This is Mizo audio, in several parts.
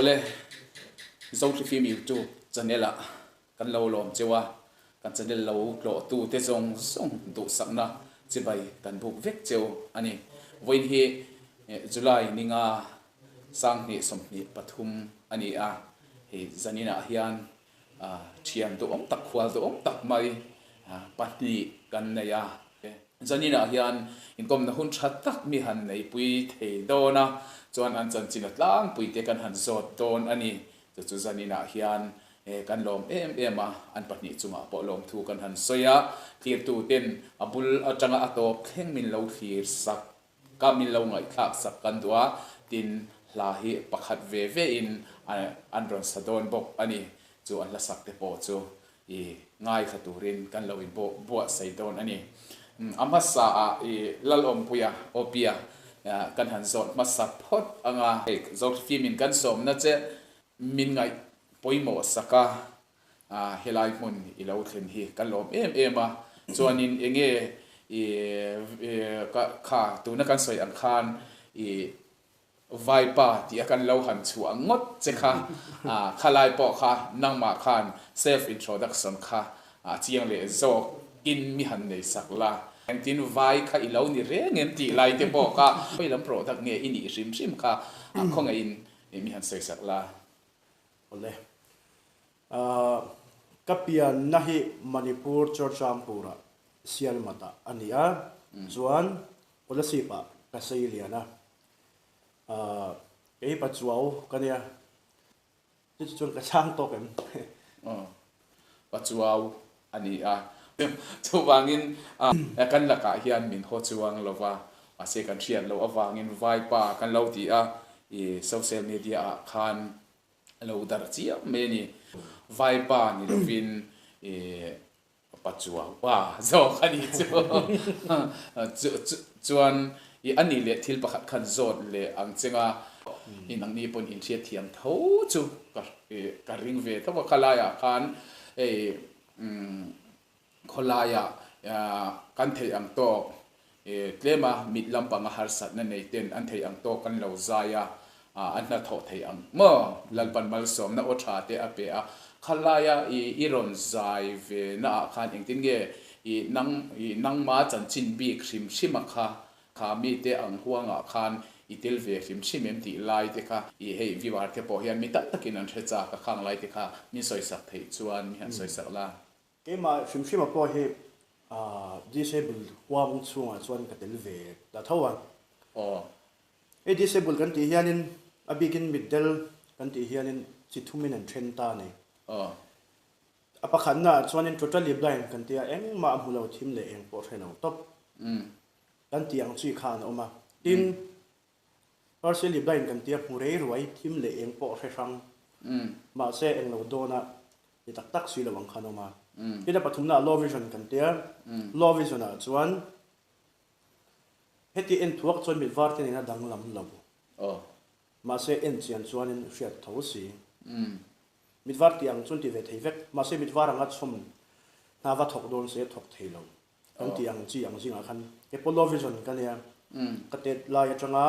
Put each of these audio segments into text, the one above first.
Awle, Zothlifim YouTube channel ah kan lo lawm cheu a, kan channel lo tlawh tu te zawng zawng duhsakna chibai kan buk vek cheu a ni. Vawiin hi July ninga 2023 a ni a, hei zaninah hian Thian duhawm tak, khual duhawm tak mai pahnih kan nei a. Zaninah hian inkawmna hun tha tak mi han neipui thei dawn a, chuan an chanchin a tlangpui te kan han zawt dawn a ni. Chu chu zaninah hian kan lawm em em a, an pahnih chungah pawh lawmthu kan han sawi a, thlirtu ten a bul atanga a tawp thleng min lo thlir sak Ka min lo ngaihthlak sak kan duh a, tin hla hi pakhat ve ve in an rawn sa dawn bawk a ni. Chu an hla sak te pawh chu i ngaithla turin kan lo in buatsaih dawn a ni. A hmasa ah i Lalawmpuia, Awpia, kan han zawt hmasa phawt ang a. Hei Zofim in kan sawmna che min ngaih pawimawh sak a, Helai hmun i lo thlen hi ka lawm em em a, chuanin enge i kha tuna kan sawi ang khan i vaipa tih a kan lo han chhuah ngawt che kha, khalai pawh kha nangmah khan self introduction kha chiang leh zawk in mi han nei sak la, engtin vai kha i lo ni reng em tih lai te pawh kha khawi lam product nge i nih hrim hrim kha khawngaihin mi han sawi sak la. Awle. Ka pianna hi Manipur Churchampur-ah Sialmat-ah a ni a, chuan Kolasib-ah ka sei lian a. Kei Pachuau ka nia, chu chu chuan ka chhang tawk em? Aw, Pachuau a ni a. Chuvangin kan lakah hian min haw chuang lo va, mahse kan hriat loh avangin Vaipa kan lo ti a, i social media-ah khan a lo darh chiah mai a ni. Vaipa ni lovin i Pachuau pa zawk a nih chu. Chuan i a nih leh thil pakhat khan zawt leh ang cheng a, i nangni pawn inhriatthiam tho chu ka ring ve tho a, khalaiah khan hei Khawlaiah kan theih ang tawk tlema mit lampanga harsatna nei ten an theih ang tawk kan lo zai a, an hnathawh theih ang maw? Lalpan malsawmna aw tha te a pe a, khalaia i rawn zai ve naah khan engtin nge i nang i nangma chanchin bik hrim hrim a kha kha mite ang huangah khan i tel ve hrim hrim em tih lai te kha i hei viewer te pawh hian mi tam takin an hre chak a, khang lai te kha min sawisak theih chuan mi han sawisak la. Keimah hrim hrima pawh hi disable huang chhungah chuan ka tel ve ta tho a. Aw. Hei disable kan tih hianin a bikin mitdel kan tih hianin chi thumin an then ta a ni. Aw. A pakhatna ah chuanin totally blind kan tia engmah a hmu lo thim leh eng pawh hre lo tawp kan tih ang chi kha an awm a. Tin, partially blind kan tia hmu rei ruai thim leh eng pawh hre hrang mahse eng lo dawna Ni tak tak si lo ang khan awm a. Tin a pathumna ah low vision kan tia. Low vision ah chuan heti en thuak chuan mit var te nena danglam lo. Mahse en chian chuanin hriat tho si. Mit var tih ang chuan ti ve thei vek. Mahse mit var anga chhawm hna va thawk dawn se thawk thei lo. Kan tih ang chi ang zingah khan kei pawh low vision ka nia. Ka tet lai atanga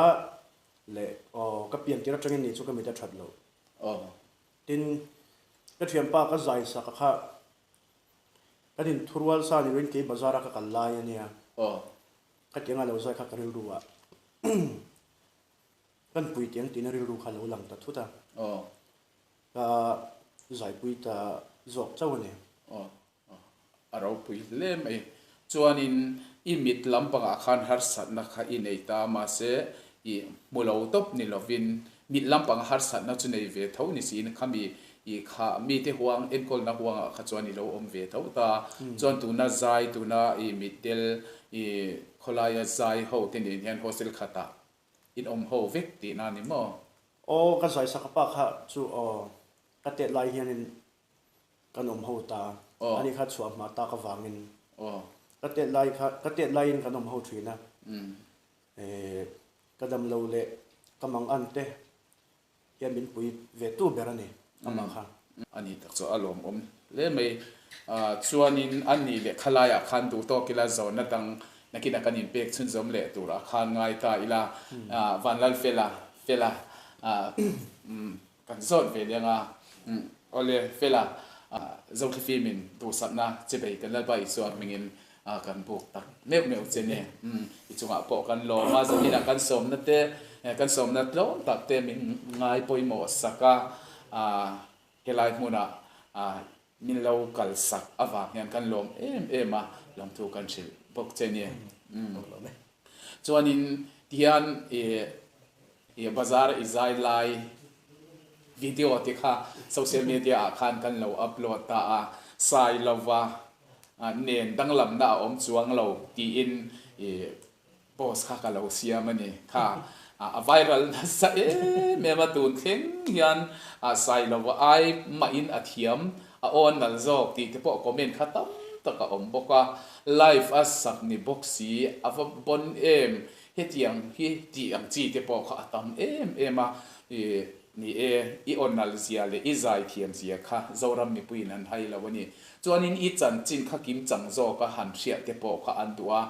leh aw ka pian tir atangin ni chu ka mit a that lo. Tin, ka thianpa ka zai sak a kha kan inthurual sa ni loin kei bazar a ka kal lai a nia. Khatiang a lo zai kha ka rilru ah kan pui tiang tihna rilru kha lo lang ta thut a. Ka zaipui ta zawk chauh a ni. A ropui hle mai. Chuanin i mit lampangah khan harsatna kha i nei ta mahse i hmu lo tawp ni lovin mit lampanga harsatna chu nei ve tho ni siin khami i kha mite huang enkawlna huangah kha chuan i lo awm ve tho ta. Chuan tuna zai tuna i mittel i khawlaia zai ho te nen hian hostel khatah in awm ho vek tihna ni maw? Aw ka zai sak a pa kha chu aw ka tet lai hianin Kan awm ho ta. Ani kha chhuah hma tak avangin ka tet lai kha ka tet laiin kan awm ho thin a. Ka dam lo leh ka mang an te hian min pui ve tu ber a ni amah kha. A ni tak chu a lawmawm hle mai. Chuanin a ni leh khalaiah khan duh tawk ila zawnna dang nakinah kan inpek chhunzawm leh turah khan ngai ta ila. Vanlalfela, Fela. Kan zawt ve leng a. Awle Fela, Zothlifim-in duhsakna che bei kan Lalpa Isua hmingin kan buk tak meuh meuh che ni. I chungah pawh kan lawm a, zaninah kan sawmna te, kan sawmna tlawm tak te min ngai pawimawh sak a, helai hmunah min lo kalsak avang hian kan lawm em em a, lawmthu kan hrilh bawk che ni. Chuanin tihian i bazar i zai lai video te kha social media ah khan kan lo upload ta a, sai lova nen danglamna a awm chuang lo tiin i post kha ka lo siam a ni. Kha a viral nasa em em a, tun thleng hian sai lova ai mahin a thiam a aw nal zawk tih te pawh comment kha tam tak a awm bawk a, live a sak ni bawk si a va bon em Hetiang hi tih ang chi te pawh kha a tam em em a, i ni e, i aw nalh zia leh i zai thiam zia kha Zoram mipuiin an hai lo a ni. Chuanin i chanchin kha kim chang zawka han hriat te pawh kha an duh a,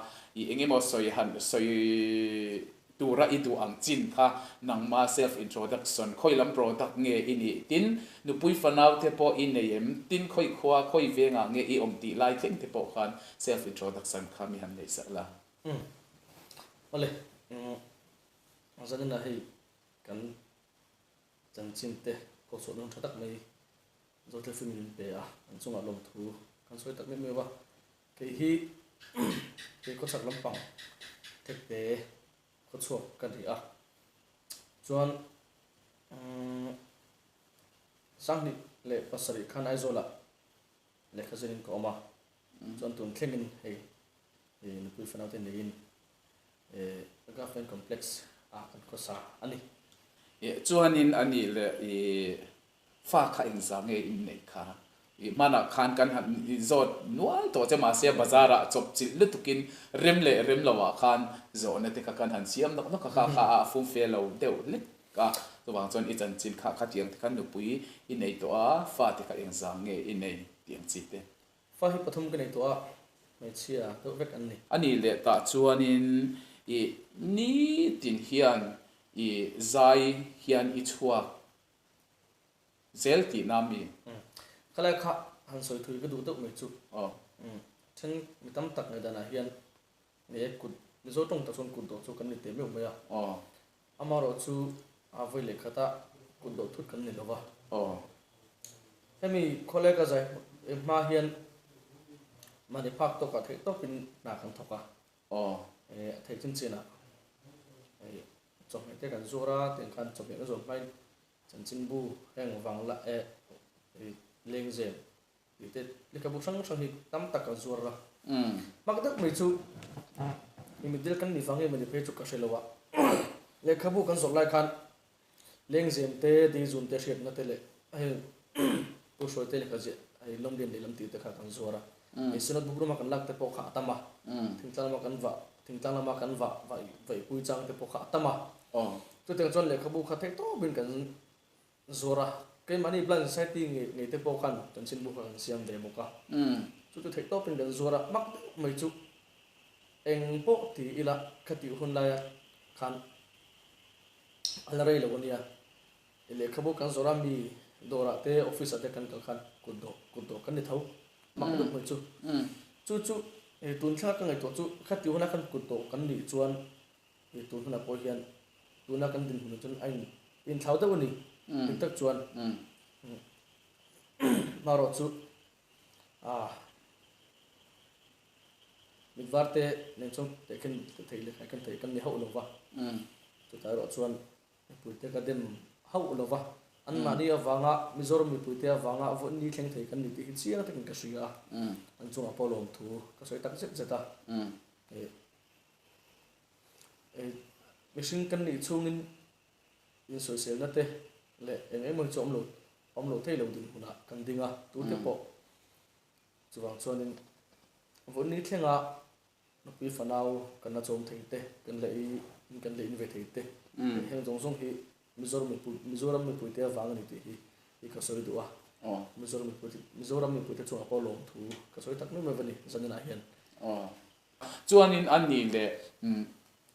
i engemaw sawi han sawi tura i duh ang chin kha nangma self introduction, khawi lam product nge i nih, tin nupui fanau te pawh i nei em, tin khawi khua khawi vengah nge i awm tih lai thleng te pawh khan self introduction kha mi han neih sak la. Umm awle umm zaninah hei kan chanchin te pawh chhuah dawn tha tak mai Zothel film in min pe a an chungah lawmthu kan sawi tak meuh meuh a kei hi kei khawchhak lampang thekte khawchhuak ka ni a chuan umm 2007 khan Aizawlah lehkha zirin ka awm a chuan tun thlengin hei nupui fanau te neiin Government Complex ah kan khawsa a ni. Chuanin a nih leh i fa kha engzah nge in neih kha? I hmanah khan kan han zawt nual tawh che mahse bazar ah chawp chilh lutukin rem leh rem lo ah khan zawhna te kha kan han siam nawk nawk a kha kha a fum fe lo deuh hlek a. Chuvang chuan i chanchin kha khatiang te khan nupui i nei tawh a, fa te kha engzah nge i nei tih ang chi te. Fa hi pathum ka nei tawh a, hmeichhia deuh vek an ni. A nih leh tah chuanin i nitin hian i zai hian i chhuak zel tihna mi? Umm. Khalai kha han sawi thui ka duh deuh mai chu. Aw. Umm. Then mi tam tak ngaihdanah hian ni e kut Mizo tawng tak chuan kut dawh chu kan ni teh meuh mai a. Aw. Amaherawh chu a vawi leh khata kut dawh thut kan ni lo va. Aw. Hemi khawlai ka zai hma hian mahni phak tawkah theih tawkin hna kan thawk a. Aw. A theih chin chinah chawhmeh te kan zuar a, tiang khan chawhmeh kan zuar hmain chanchinbu heng vang la lengzem Tih te lehkhabu hrang hrang hi tam tak kan zuar a. Hmak deuh mai chu i mitdel kan nih vang em ani phei chu ka hre lo a. Lehkhabu kan zawrh lai khan lengzem te, deizun te hriatna te leh hei Pu Hruai te lehkha ziah hei Lawmlian lehlam tih te kha kan zuar a. Hei Synod book ruma kan lak te pawh kha a tam a. Thingtlang lama kan vah thingtlang lama kan vah vaihpui chang te pawh kha a tam a. Chutiang chuan lehkhabu kha theihtawpin kan Zuar a, keimahni Blind Society ngei ngei te pawh khan chanchinbu kha kan siam ve bawk a. Chu chu theih tawpin kan zuar a, mak deuh mai chu eng pawh ti ila kha tih hun laia khan a la rei lo a nia. Lehkhabu kan zawrh a, mi dawrah te office ah te kan kal khan kut dawh kut dawh kan ni tho mak deuh mai chu. Chu chu tun thlenga ka ngaihtuah chu kha tih huna khan kut dawh kan nih chuan Tun hunah pawh hian tuna kan dinhmunah chuan a inthlau deuh a ni. Dik tak chuan hmarawh chu mit var te nen chuan tehkhin thei leh khaikhin thei kan ni hauh lo va. Chutah erawh chuan mipuite ka dem hauh lo va. Anmahni avanga Mizoram mipuite avanga vawi thleng thei kan ni tih hi chiang takin ka hria a. An chungah pawh lawmthu ka sawi tak zet zet a. Mihring kan nih chhungin insawiselna te leh eng emaw hi chu awm lo awm lo thei lo dinhmunah kan ding a, tute pawh chuvang chuanin vawiin thlenga nupui fanau kan la chawm thei te, kan la ei in kan la in ve thei te heng zawng zawng hi Mizoram mipui Mizoram mipuite avang a ni tih hi hi ka sawi duh a, Mizoram mipuite Mizoram mipuite chungah pawh lawmthu ka sawi tak meuh meuh a ni zaninah hian. Chuanin a nih leh.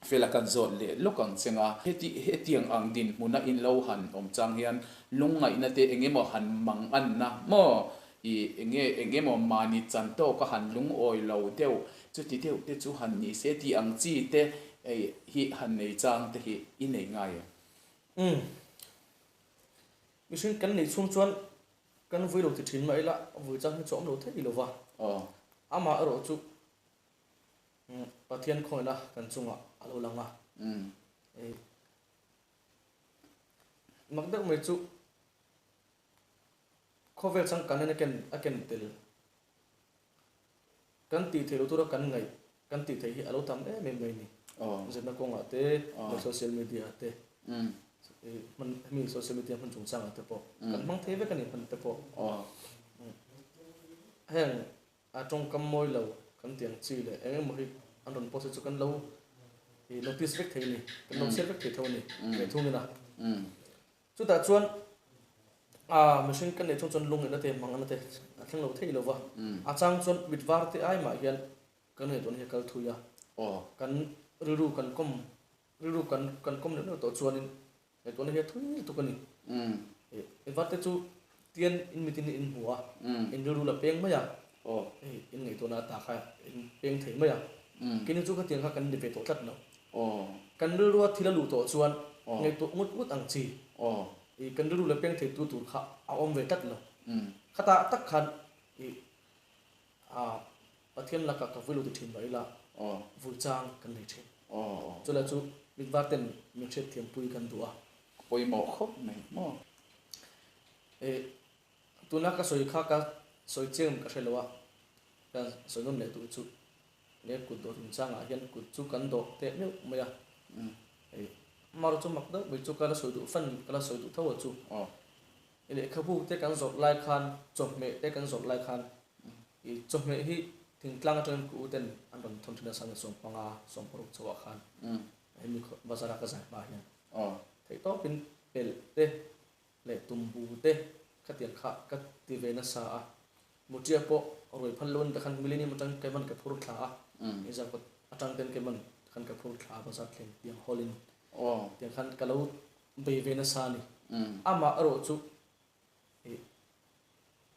Fela kan zawt leh lawk ang cheng a, heti hetiang ang dinhmuna in lo han awm chang hian lungngaihna te eng emaw han mang anna maw i enge eng emaw mahni chan tawka han lungawi lo deuh chuti deuh te chu han ni se tih ang chi te hi han nei chang te hi i nei ngai em? Umm. Mihring kan neih chhung chuan kan vui lo ti thin mah ila vui chang hi chu a awm lo thei lo va. Aw. Amah erawh chu Pathian khawina kan chungah a lo lang a. Mak deuh mai chu khawvel changkan hian a ken a ken tel. Kan tih theih loh tura kan ngaih kan tih theih hi a lo tam em em mai ni. Zirna kawngah te leh social media ah te hman hemi social media hman chungchangah te pawh kan hmang thei vek a ni hman te pawh. Heng A tawngkam mawi lo kan ti ang chi leh eng emaw hi an rawn post hi chu kan lo notice vek thei a ni, kan lo chhiat vek thei tho a ni leh thungin a. Chutah chuan a mihring kan neih chhung chuan lung enna te hmang anna te a thleng lo thei lo va, a chang chuan mit var te ai mah hian kan ngaihtuahna hi a kal thui a, kan rilru kan kawm rilru kan kan kawm neuh neuh tawh chuanin Ngaihtuahna hi a thui lutuk a ni. I vate chu tian in mitin in hmu a, in rilru la peng mai a, in ngaihtuahna a ta kha in peng thei mai a. Keini chu khatiang kha kan ni ve tawh tlat lo. Kan rilrua thil a luh tawh chuan ngaihtuah ngut ngut ang chi. Kan rilru la peng thei tu tur kha a awm ve tlat lo. Khatah tak khan i Pathian lakah ka vui lo ti thin mah ila vui chang kan nei thin. Chulai chu mitvar ten min hriatthiam pui kan duh a. Pawimawh khawp mai maw? Tuna ka sawi kha ka sawi chiang ka hre lo a, ka sawi nawn leh duh chu he kut dawh chungchangah hian kut chu kan dawh teh meuh mai a. Mar chu mak deuh mai chu ka la sawi duh fan ka la sawi duh tho a chu. Lehkhabu te kan zawrh lai khan chawhmeh te kan zawrh lai khan I chawhmeh hi thingtlang atangin ka u ten an rawn thawn thin a sangha 15, 60 chauh ah khan hemi bazar a ka zai hma hian theih tawpin pelh te leh tumbu te khatiang kha ka ti ve nasa a, mutia pawh ruai phal lo in takhan millennium atang keiman ka phur thla a, Izarkawt atang ten keiman khan ka phur thla a bazar thleng tiang hawlin tiang khan ka lo bei ve nasa a ni. Amah erawh chu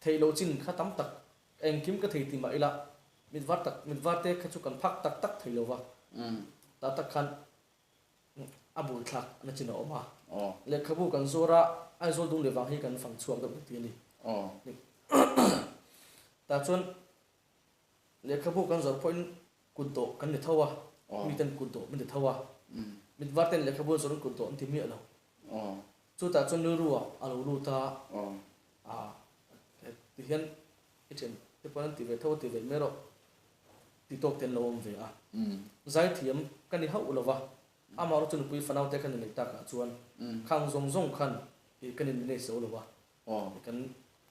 Theih loh chin kha tam tak engkim ka thei ti mah ila mit var tak mit var te kha chu kan phak tak tak thei lo va, tah tak khan a bul thlak na chin a awm a, lehkhabu kan zawr a Aizawl dung leh vang hi kan fang chhuak deuh ti a ni. Tah chuan lehkhabu kan zawrh pawhin kut dawh kan ni tho a, miten kut dawh min ti tho a, mit var ten lehkhabu an zawrhin kut dawh an ti miah lo. Chutah chuan rilru ah a lo lut a, ti hian i thian te pawn an ti ve tho a ti ve mai erawh ti tawk te an lo awm ve a. Zaithiam ka ni hauh lo va, amah erawh chu nupui fanau te khan inneih takah chuan khang zawng zawng khan kan in manage zo lo va, kan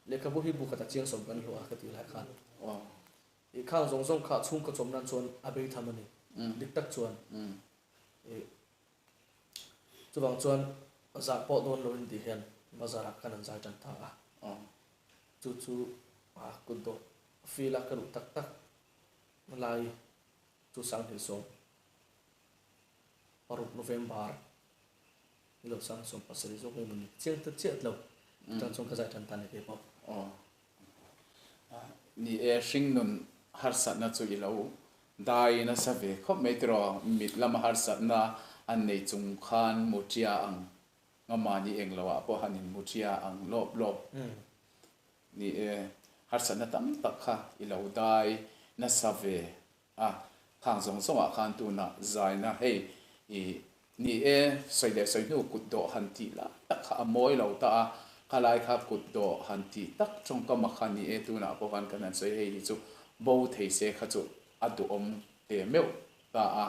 lehkhabu hi bu khat a chiang sawm kan hlawh a ka tih lai khan khang zawng zawng kha chhungkaw chawm nan chuan a bei tham a ni, dik tak chuan. Chuvang chuan zah pawh dawn loin tih hian bazar ah khan an zai tan ta a. Chu chu kut dawh feel a ka duh tak tak lai chu 2016 November ni lo 2017 zawk nge mawni chiang ta chiah lo atang chuan ka zai tan ta ni kei pawh. Ni e, hringnun harsatna chu i lo Dai nasa ve khawp mai tiraw, mit lama harsatna an nei chung khan mutia ang nga mahni eng lo ah pawh han in mutia ang lawp lawp ni e, harsatna tam tak kha i lo dai nasa ve a, khang zawng zawng ah khan tunah zaina hei i ni e, sawi leh sawi hnu kut dawh han tih lai tak kha a mawi lo ta a, khalai kha kut dawh han tih tak tawngkam a kha ni e, tunah pawh khan kan han sawi hei hi chu bo thei se kha chu a duhawm teh meuh ta a.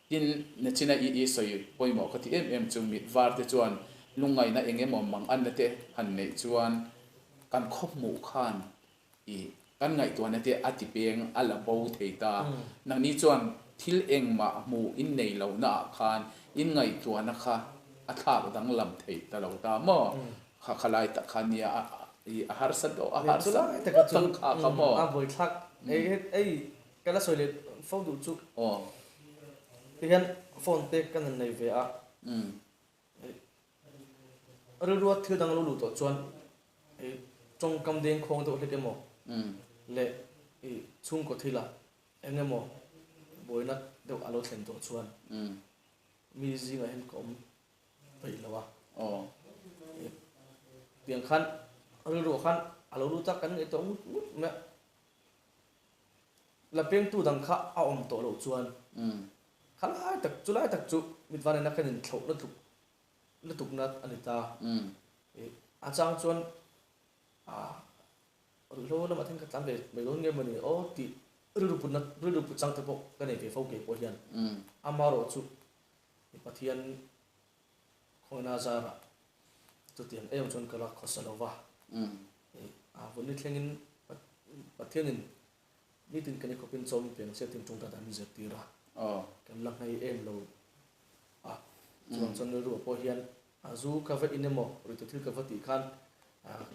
Tin, nachina i i sawi pawimawh ka ti em em chu mit var te chuan lungngaihna eng emaw mang anna te han neih chuan kan khaw hmuh khan i kan ngaihtuahna te a ti peng a la bo thei ta. Nangni chuan thil engmah hmuh in nei lohna ah khan in ngaihtuahna kha a thlak danglam thei ta lo ta maw? Kha khalai tak kha nia i a harsa deuh a harsa ngawt ang kha kha maw? A buaithlak ei ei ka la sawi leh fo duh chu. Aw. Tihian Phone te kan han nei ve a. Rilrua thil dang lo luh tawh chuan tawngkam deng khawng deuh hlek emaw leh chhungkaw thila eng emaw buaina deuh a lo thlen tawh chuan mi zingah hian ka awm peih lo a. Tiang khan rilruah khan a lo lut a, kan ngaihtuah ngut ngut mai a. La pengtu dang kha a awm tawh loh chuan kha lai tak chu lai tak chu mitva nena kan inthlauh na tluk lutukna a ni ta. A chang chuan ruihhlo lamah then ka tlan ve mai dawn nge mawni aw tih rilru putna rilru put chang te pawh ka nei ve fo kei pawh hian. Amaherawh chu Pathian khawina zarah chutiang em chuan ka la khawsa lo va. A vunni thlengin Pathianin nitin kan i khawpin chaw min peng se tin tawngtai dan min zirtir a, kan la nghei em lo a. Chuvang chuan rilru ah pawh hian a zu ka va in emaw ruihte thil ka va tih khan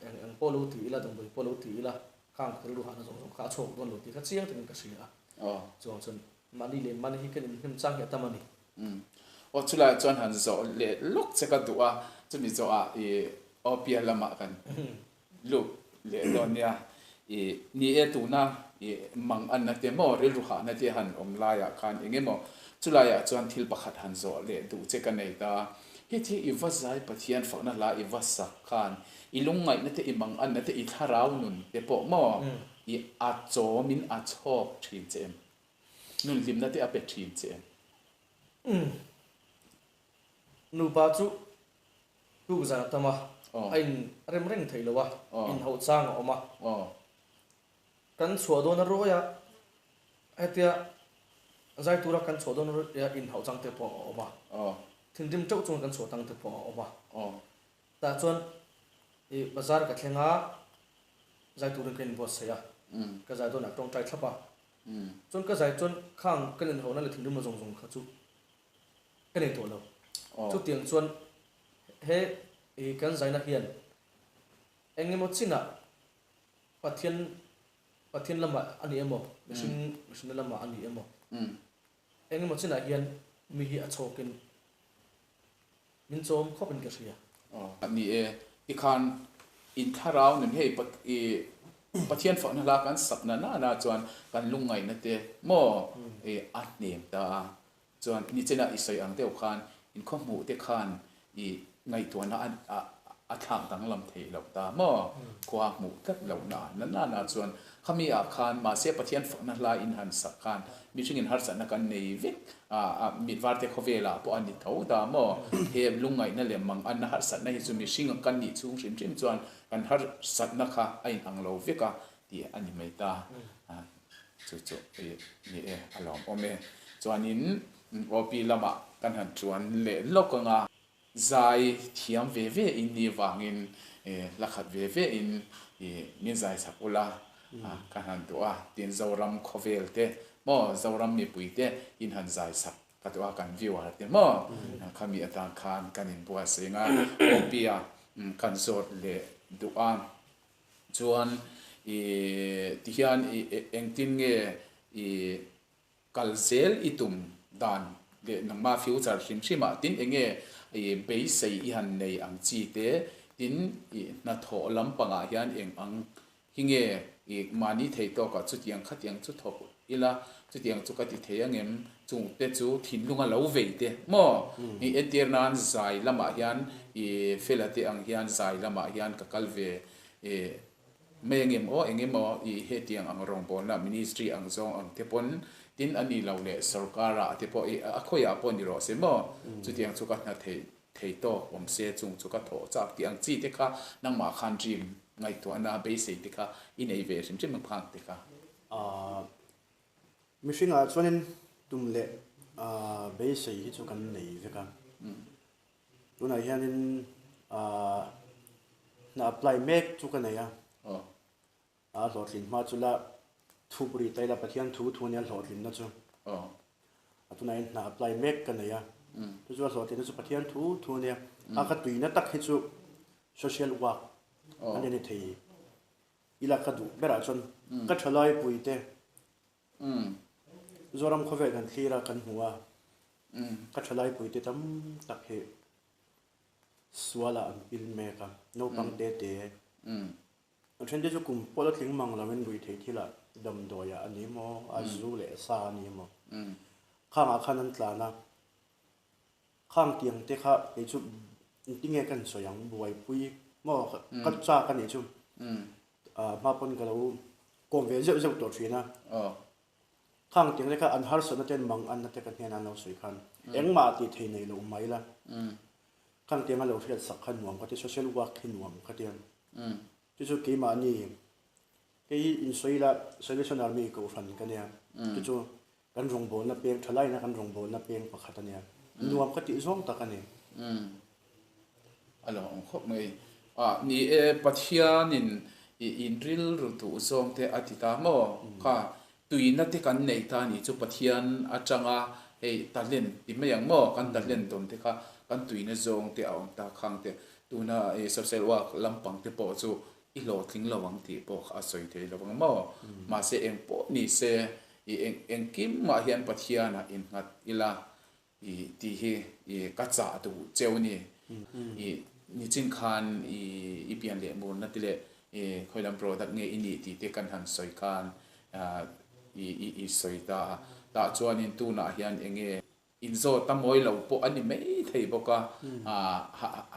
eng eng pawh lo ti ila, damdawi pawh lo ti ila, khang ka rilru hahna zawng zawng kha a chhuak dawn lo tih kha chiang takin ka hria a. Chuvang chuan mahni leh mahni hi kan inhnem chang hi a tam a ni. Aw chulaiah chuan han zawh leh lawk che ka duh a, chumi zawhah i aw piah lamah kan lut leh dawn nia. I ni e tuna i mang anna te maw rilru hahna te han awm laiah khan eng emaw chulaiah chuan thil pakhat han zawh leh duh che ka nei ta. Heti i va zai Pathian fakna hla i va sak khan i lungngaihna te i mang anna te i thlarau nun te pawh maw i a chawmin a chhawk thin che em? Nun hlimna te a pe thin che em? Umm. Nupa chu tuk zan a tam a, a in rem reng thei lo a, in hauh chang a awm a. Kan chhuah dawn a ruai a, hetia zai tura kan chhuah dawn a in hauh chang te pawh a awm a. Thinrim teuh chunga kan chhuah tang te pawh a awm a. Tah chuan i bazar ka thleng a, zai turin ka inbuatsaih a, ka zai dawnah tawngtai thlap a. Chuan ka zai chuan khang ka inhauhna leh thinrimna zawng zawng kha chu ka nei tawh lo. Chutiang chuan he i kan zaina hian eng emaw chinah Pathian Pathian lamah a ni emaw, mihring mihrinna lamah a ni emaw, eng emaw chinah hian mi hi a chhawkin Min chawm khawp in ka hria. Aw ni e, tikhan in thlarau nun hei i Pathian fakna hla kan sak na na na chuan kan lungngaihna te maw i a hnem ta a, chuan nichina i sawi ang deuh khan in khawhmuh te khan i ngaihtuahna a a thlak danglam theih loh ta maw khua hmuh tlat loh na na na na chuan Khami ah khan mahse Pathian fakna hla in han sak khan mihring in harsatna kan nei vek a, a mit varte khawvel ah pawh a ni tho ta maw? He lungngaihna leh mang anna harsatna hi chu mihring kan nih chhung hrim hrim chuan kan harsatna kha a in ang lo vek a tih a ni mai ta. Chu chu i ni e a lawmawm e. Chuanin OP lamah kan han chuan leh lawk ang a. Zai thiam ve ve in ni vangin hla khat ve ve in min zai chak ula ka han duh a, tin Zoram khawvel te maw Zoram mipui te in han zai chak ka duh a kan viewer te maw khami atan khan kan in buatsaih ang a, Opia kan zawt leh duh a, chuan i tihian i engtin nge i Kal zel i tum dan leh nangmah future hrim hrim ah tin enge i beisei i han nei ang chi te, tin i hnathawh lampangah hian eng ang hi nge i mahni theih tawkah chutiang khatiang chu thawk ila chutiang chu ka ti thei angem chung te chu thinlunga lo vei te maw i entir nan zai lamah hian i fela te ang hian zai lamah hian ka kal ve i Mai engem aw, engemaw i hetiang ang rawngbawlna ministry ang zawng ang te pawn tin a ni lo leh sorkar ah te pawh i a khawiah pawh ni rawh se maw chutiang chu ka hna thei thei tawk awm se chung chu ka thawh chak tih ang chi te kha nangmah khan dream ngaihtuahna beisei te kha i nei ve hrim hrim ang khang te kha. Mihringah chuanin tum leh beisei hi chu kan nei vek a. Tunah hianin hna apply mek chu ka nei a, a hlawhtlin hma chu la thup rih ta ila Pathian thu thu ania hlawhtlinna chu. A tunah hian hna apply mek ka nei a, chu chu a hlawhtlinna chu Pathian thu thu ania. A ka tuina tak hi chu social work a ni thei ila ka duh berah chuan ka thalai puite Zoram khawvel kan thlir a kan hmu a. Ka thalai puite tam tak hi sualah an pil mek a, naupang te te. A then te chu kum pawh la tling mang loin ruihtheih thilah damdawiah a ni maw, a zu leh sa a ni maw. Khangah khan an tlan a, khang tiang te kha kei chu engtinge ka insawi ang, buaipui maw ka chak a nih chu. Hma pawn ka lo kawm ve zeuh zeuh tawh thin a. Khang tiang te kha an harsatna ten mang anna te ka hnenah an lo sawi khan engmah tih thei nei lo mai la. Khang tiang a lo hriat sak kha nuam ka ti, social work hi nuam ka ti a. Chu chu keimahni kei insawi la Salvation Army kohhran ka nia. Chu chu kan rawngbawlna peng tha laina kan rawngbawlna peng pakhat a nia. Nuam ka tih zawng tak a ni. A lo awm khawp mai. Ah, ni e, Pathianin i inrilru duh zawng te a ti ta maw? Kha, tuina te kan nei ta nih chu Pathian atanga hei talent ti mai ang maw? Kan talent dawn te kha kan tuina zawng te a awm ta khang te. Tuna i social work lampang te pawh chu i hlawhtling lo ang tih pawh kha a sawi thei lo ang maw? Mahse eng pawh ni se i eng engkimah hian Pathianah innghat ila I tih hi i ka chah duh cheu a ni. I nichin khan i i pian leh murna te leh i khawilam product nge i nih tih te kan han sawi khan i i i sawi ta a. Tah chuanin tunah hian eng nge inzawt a mawi lo pawh a ni mai thei bawk a,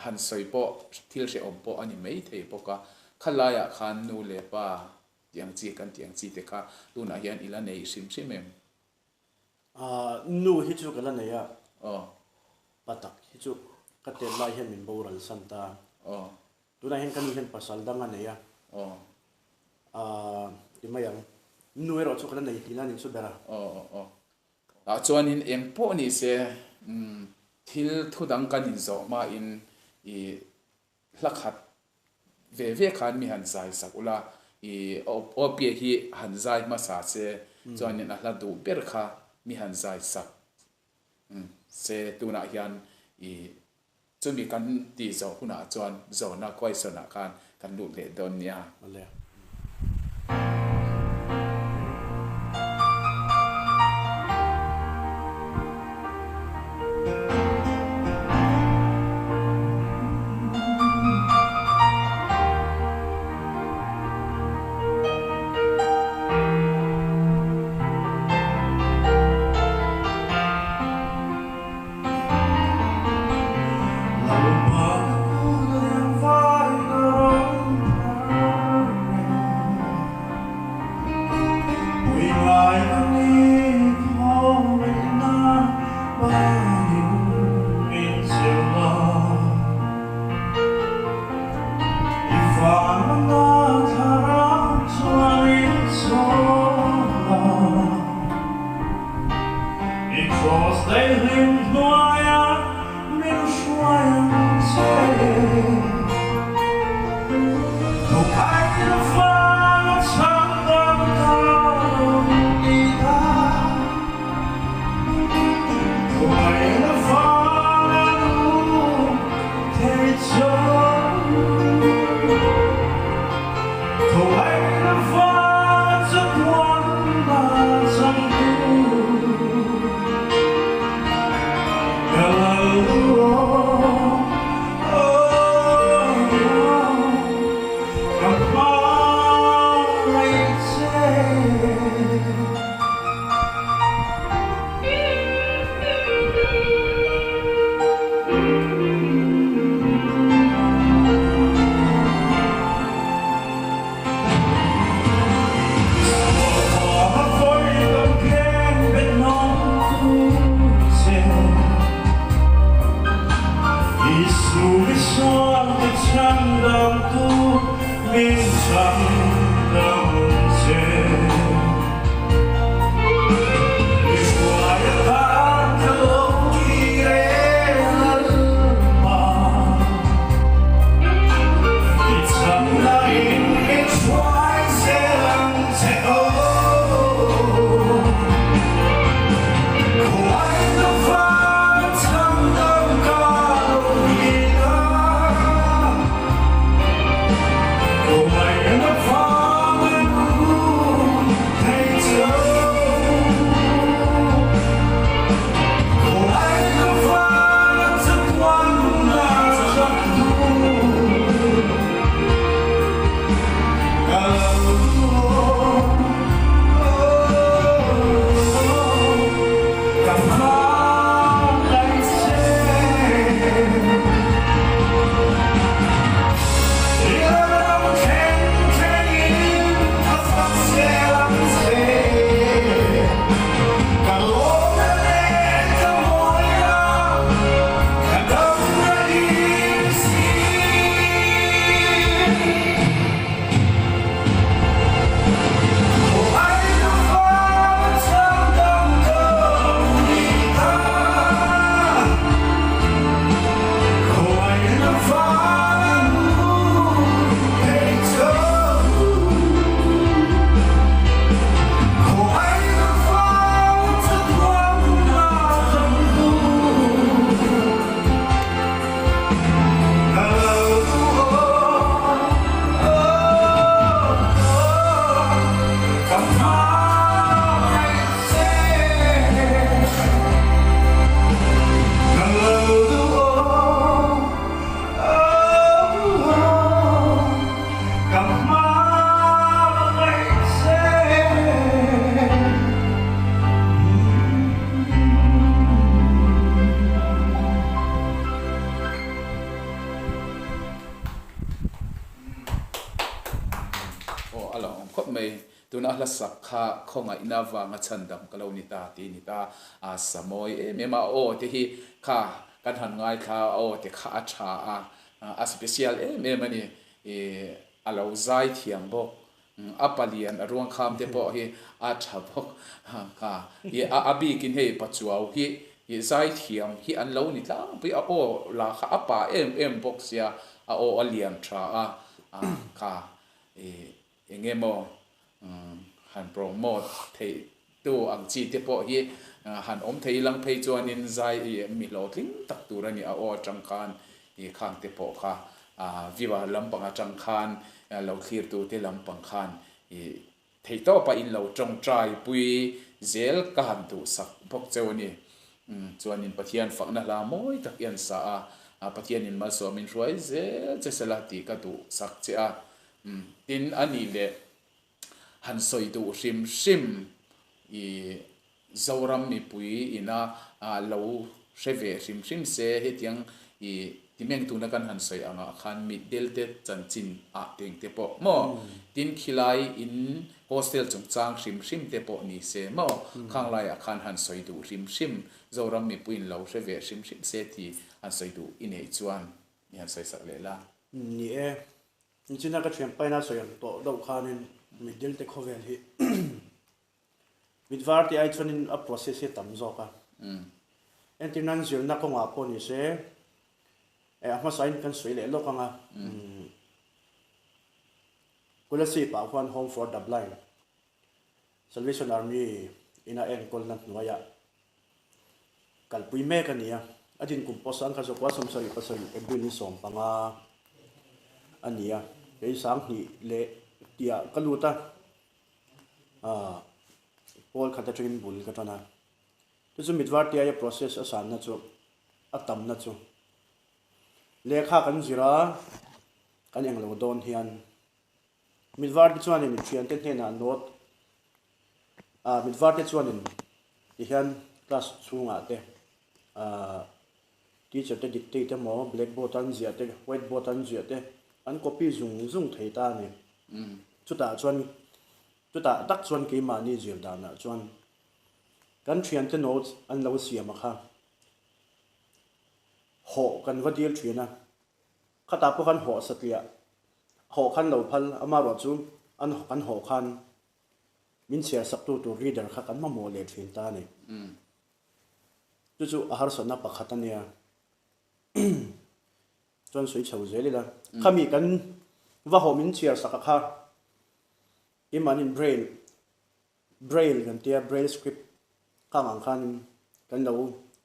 han sawi pawh thil hrehawm pawh a ni mai thei bawk a. Khalaiah khan nu leh pa tih ang chi kan tih ang chi te kha tunah hian i la nei hrim hrim em? Nu hi chu ka la nei a, pa tak hi chu ka tet lai hian min boral san ta. Tunah hian ka nu hian pasal dang a nei a, ti mai ang. Nu erawh chu ka la nei tihna a nih chu ber a. Tah chuanin eng pawh ni se thil thu dang kan inzawh hmain i Hla khat ve ve khan mi han zai sak ula, i Awpia hi han zai hmasa se chuanin a hla duh ber kha mi han zai sak se tunah hian i chumi kan tih zawh hunah chuan zawhna question ah khan kan lut leh dawn nia. Tuna a hla sak kha khawngaihna vanga chhandam ka lo ni ta tih a ni ta. A sa mawi em em a, a aw te hi kha kan han ngaithla a, a aw te kha a tha a, a special em em a ni. Ih a lo zai thiam bawk. A palian a ruangkham te pawh hi a tha bawk kha. Ih a bikin hei Pachuau hi ih zai thiam hi an lo ni tlangpui a, aw lah kha a pa em em bawk sia, a aw a lian tha a kha ih Eng emaw han promote theih tu ang chi te pawh hi han awm thei lang phei chuanin zai i mi hlawhtling tak tur a ni a aw atang khan i khang te pawh kha viewer lampang atang khan lo thlir tu te lampang khan i theihtawpa in lo tawngtai pui zel ka han duhsak bawk cheu a ni. Chuanin Pathian fakna hla mawi tak i an sa a, Pathianin malsawmin hruai zel che sela tih ka duhsak che a. Tin, a nih leh han sawi duh hrim hrim i Zoram mipui ina lo hre ve hrim hrim se hetiang i timeng tuna kan han sawi angah khan mitdel te chanchin ah teng te pawh maw? Tin, khilai in hostel chungchang hrim hrim te pawh ni se maw? Khang laiah khan han sawi duh hrim hrim Zoram mipui in lo hre ve hrim hrim se ti han sawi duh i neih chuan i han sawi sak leh la. Ni e, nichina ka thianpaina sawi ang tawh deuh khanin mitdil te khawvel hi mitvar tih ai chuanin a process hi a tam zawk a. Entir nan zirna kawngah pawh ni se, a hmasain kan sawi leh lawk ang a, Kolasib ah khuan Home for the Blind, Salvation Army ina enkawlna hnuaiah kalpui mek a ni a. A din kum pawh sang kha zawkua 77 April ni 15 a ni a. Kei 2000 leh tihah ka lut a, aah pawl khat atangin bul ka tan a. Chu chu mitvar tiaia process a sanna chu a tamna chu lehkha kan zir a, kan englo dawn hian Mitvar te chuanin thiante hnenah note ah mitvar te chuanin tihian class chhungah te ah teacher te dictate emaw blackboard an ziah te whiteboard an ziah te an copy zung zung thei ta a ni. Chutah chuan chutah tak chuan keimahni zir danah chuan kan thiante notes an lo siam a kha hawh kan va dil thin a. Khatah pawh khan hawh satliah hawh khan lo phal amaherawh chu an kan hawh khan min chhiar sak tu tur reader kha kan mamawh leh thin ta a ni. Chu chu a harsatna pakhat a nia. Chuan sawi chho zel ila. Khami kan va hawh min chhiar sak a kha imanin braille braille kan tia braille script khang ang khanin kan lo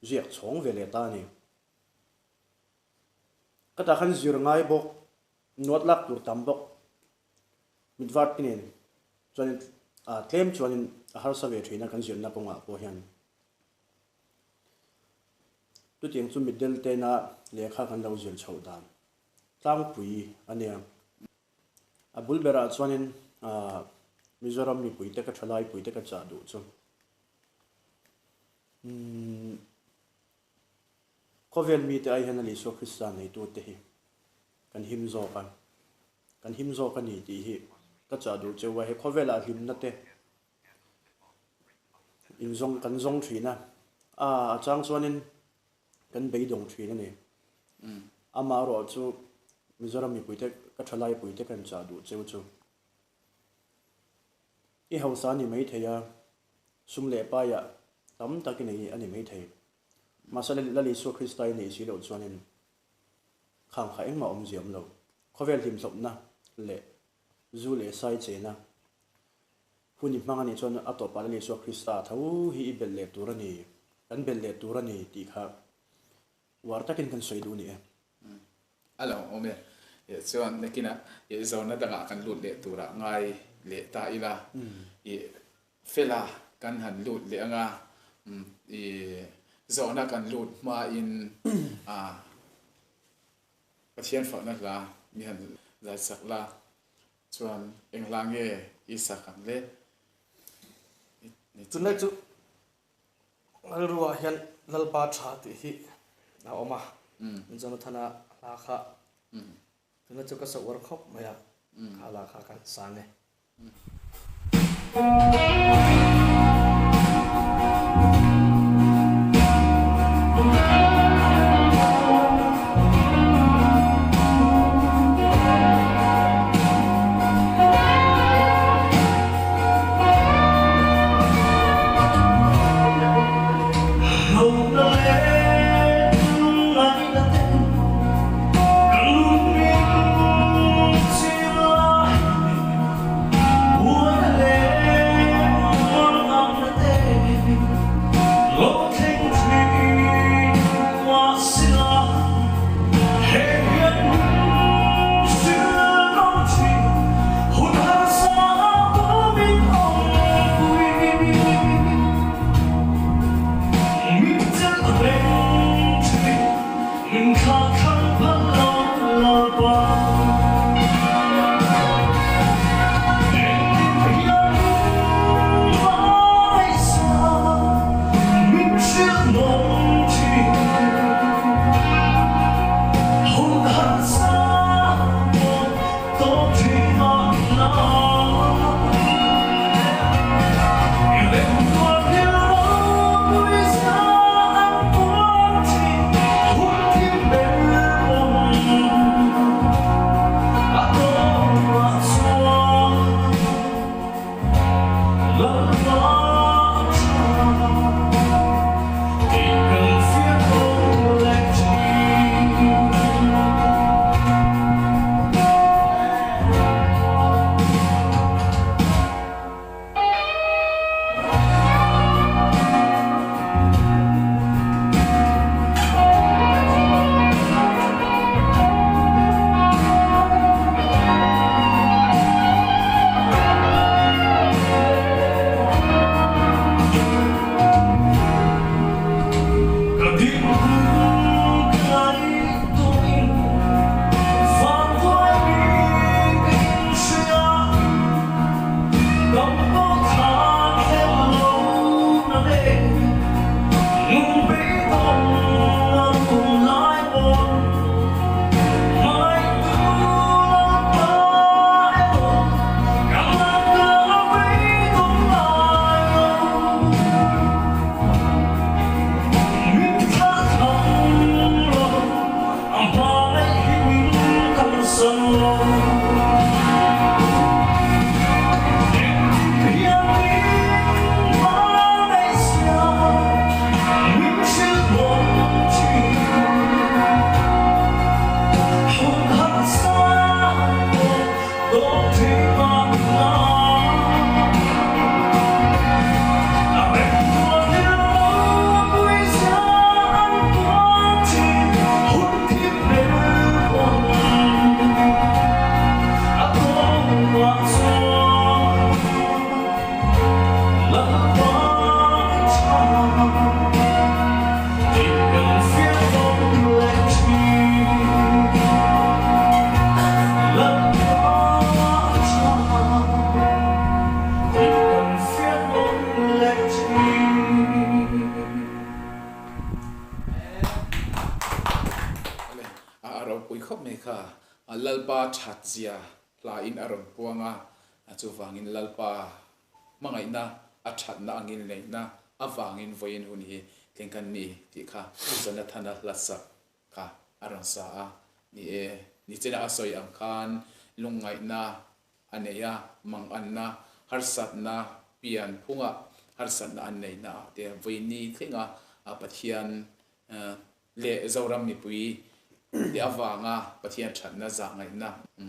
ziak chhawng ve leh ta a ni. Ka tah khan zir ngai bawk, nuat lak tur tam bawk, mitvar te nen chuanin ah tlem chuanin a harsa ve thin a kan zirna kawngah pawh hian. Chutiang chu mitdel tena lehkha kan lo zir chhoh dan tlangpui a nia. A bul berah chuanin ah Mizoram mipuite ka thalaipuite ka chah duh chu. Umm. Khawvel mite ai hian a Isua Krista neitute hi kan him zawk a, kan him zawk a ni tih hi ka chah duh cheu a, he khawvelah hlimna te in zawng kan zawng thin a, a a chang chuanin kan beidawng thin a ni. Amaherawh chu Mizoram mipuite ka thalaipuite kan chah duh cheu chu i hausa a ni maithei a, sum leh paiah tam tak i nei a ni maithei. Mahse Lal Isua Krista i neih si loh chuanin khang kha engmah awmzia awm lo. Khawvel hlimhlawpna leh zu leh sai chena hun i hmang a nih chuan a tawpah Lal Isua Krista tho hi i belh leh tur a ni, kan belh leh tur a ni tih kha uar takin kan sawi duh a ni e. A lo awm e. Chuan nakinah zona dangah kan lut leh turah ngai leh ta ila. Fela kan han lut leh anga i zawhna kan lut hmain a Pathian fakna hla mi han zai sak la chuan eng hla nge i sak ang le? Tunlai chu rilruah hian Lalpa tha tih hi a awm a, Jonathana hla kha tunlai chu ka sa uar khawp mai a, kha hla kha kan sang e. A ropui khawp mai kha Lalpa that zia hla in a rawn puang a, chuvangin Lalpa hmangaihna a thatna angin neihna avangin vawiin hun hi thleng kan ni tih kha Jonathana hla sak kha a rawn sa a. Ni e, nichina a sawi ang khan lungngaihna a nei a, manganna, harsatna, pian phunga harsatna an neihna ah te vawiin thlenga Pathian leh Zoram mipui te avanga Pathian thatna, zahngaihna,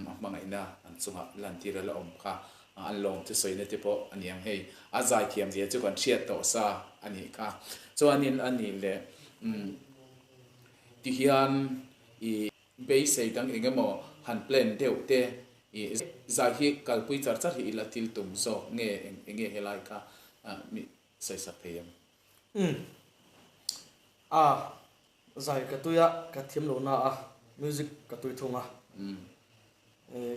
a hmangaihna an chunga lantir a la awm kha an lawm thusawina te pawh a ni ang hei. A zaithiam zia chu kan hriat tawh sa a nih kha. Chuanin a nih leh tihian i beisei dang eng emaw han plan deuh te i zai hi kalpui char char hi i la thil tum zawk nge eng nge helai kha mi sawisak thei em? Umm. A, zai ka tui a, ka thiam lo na a, music ka tui thung a.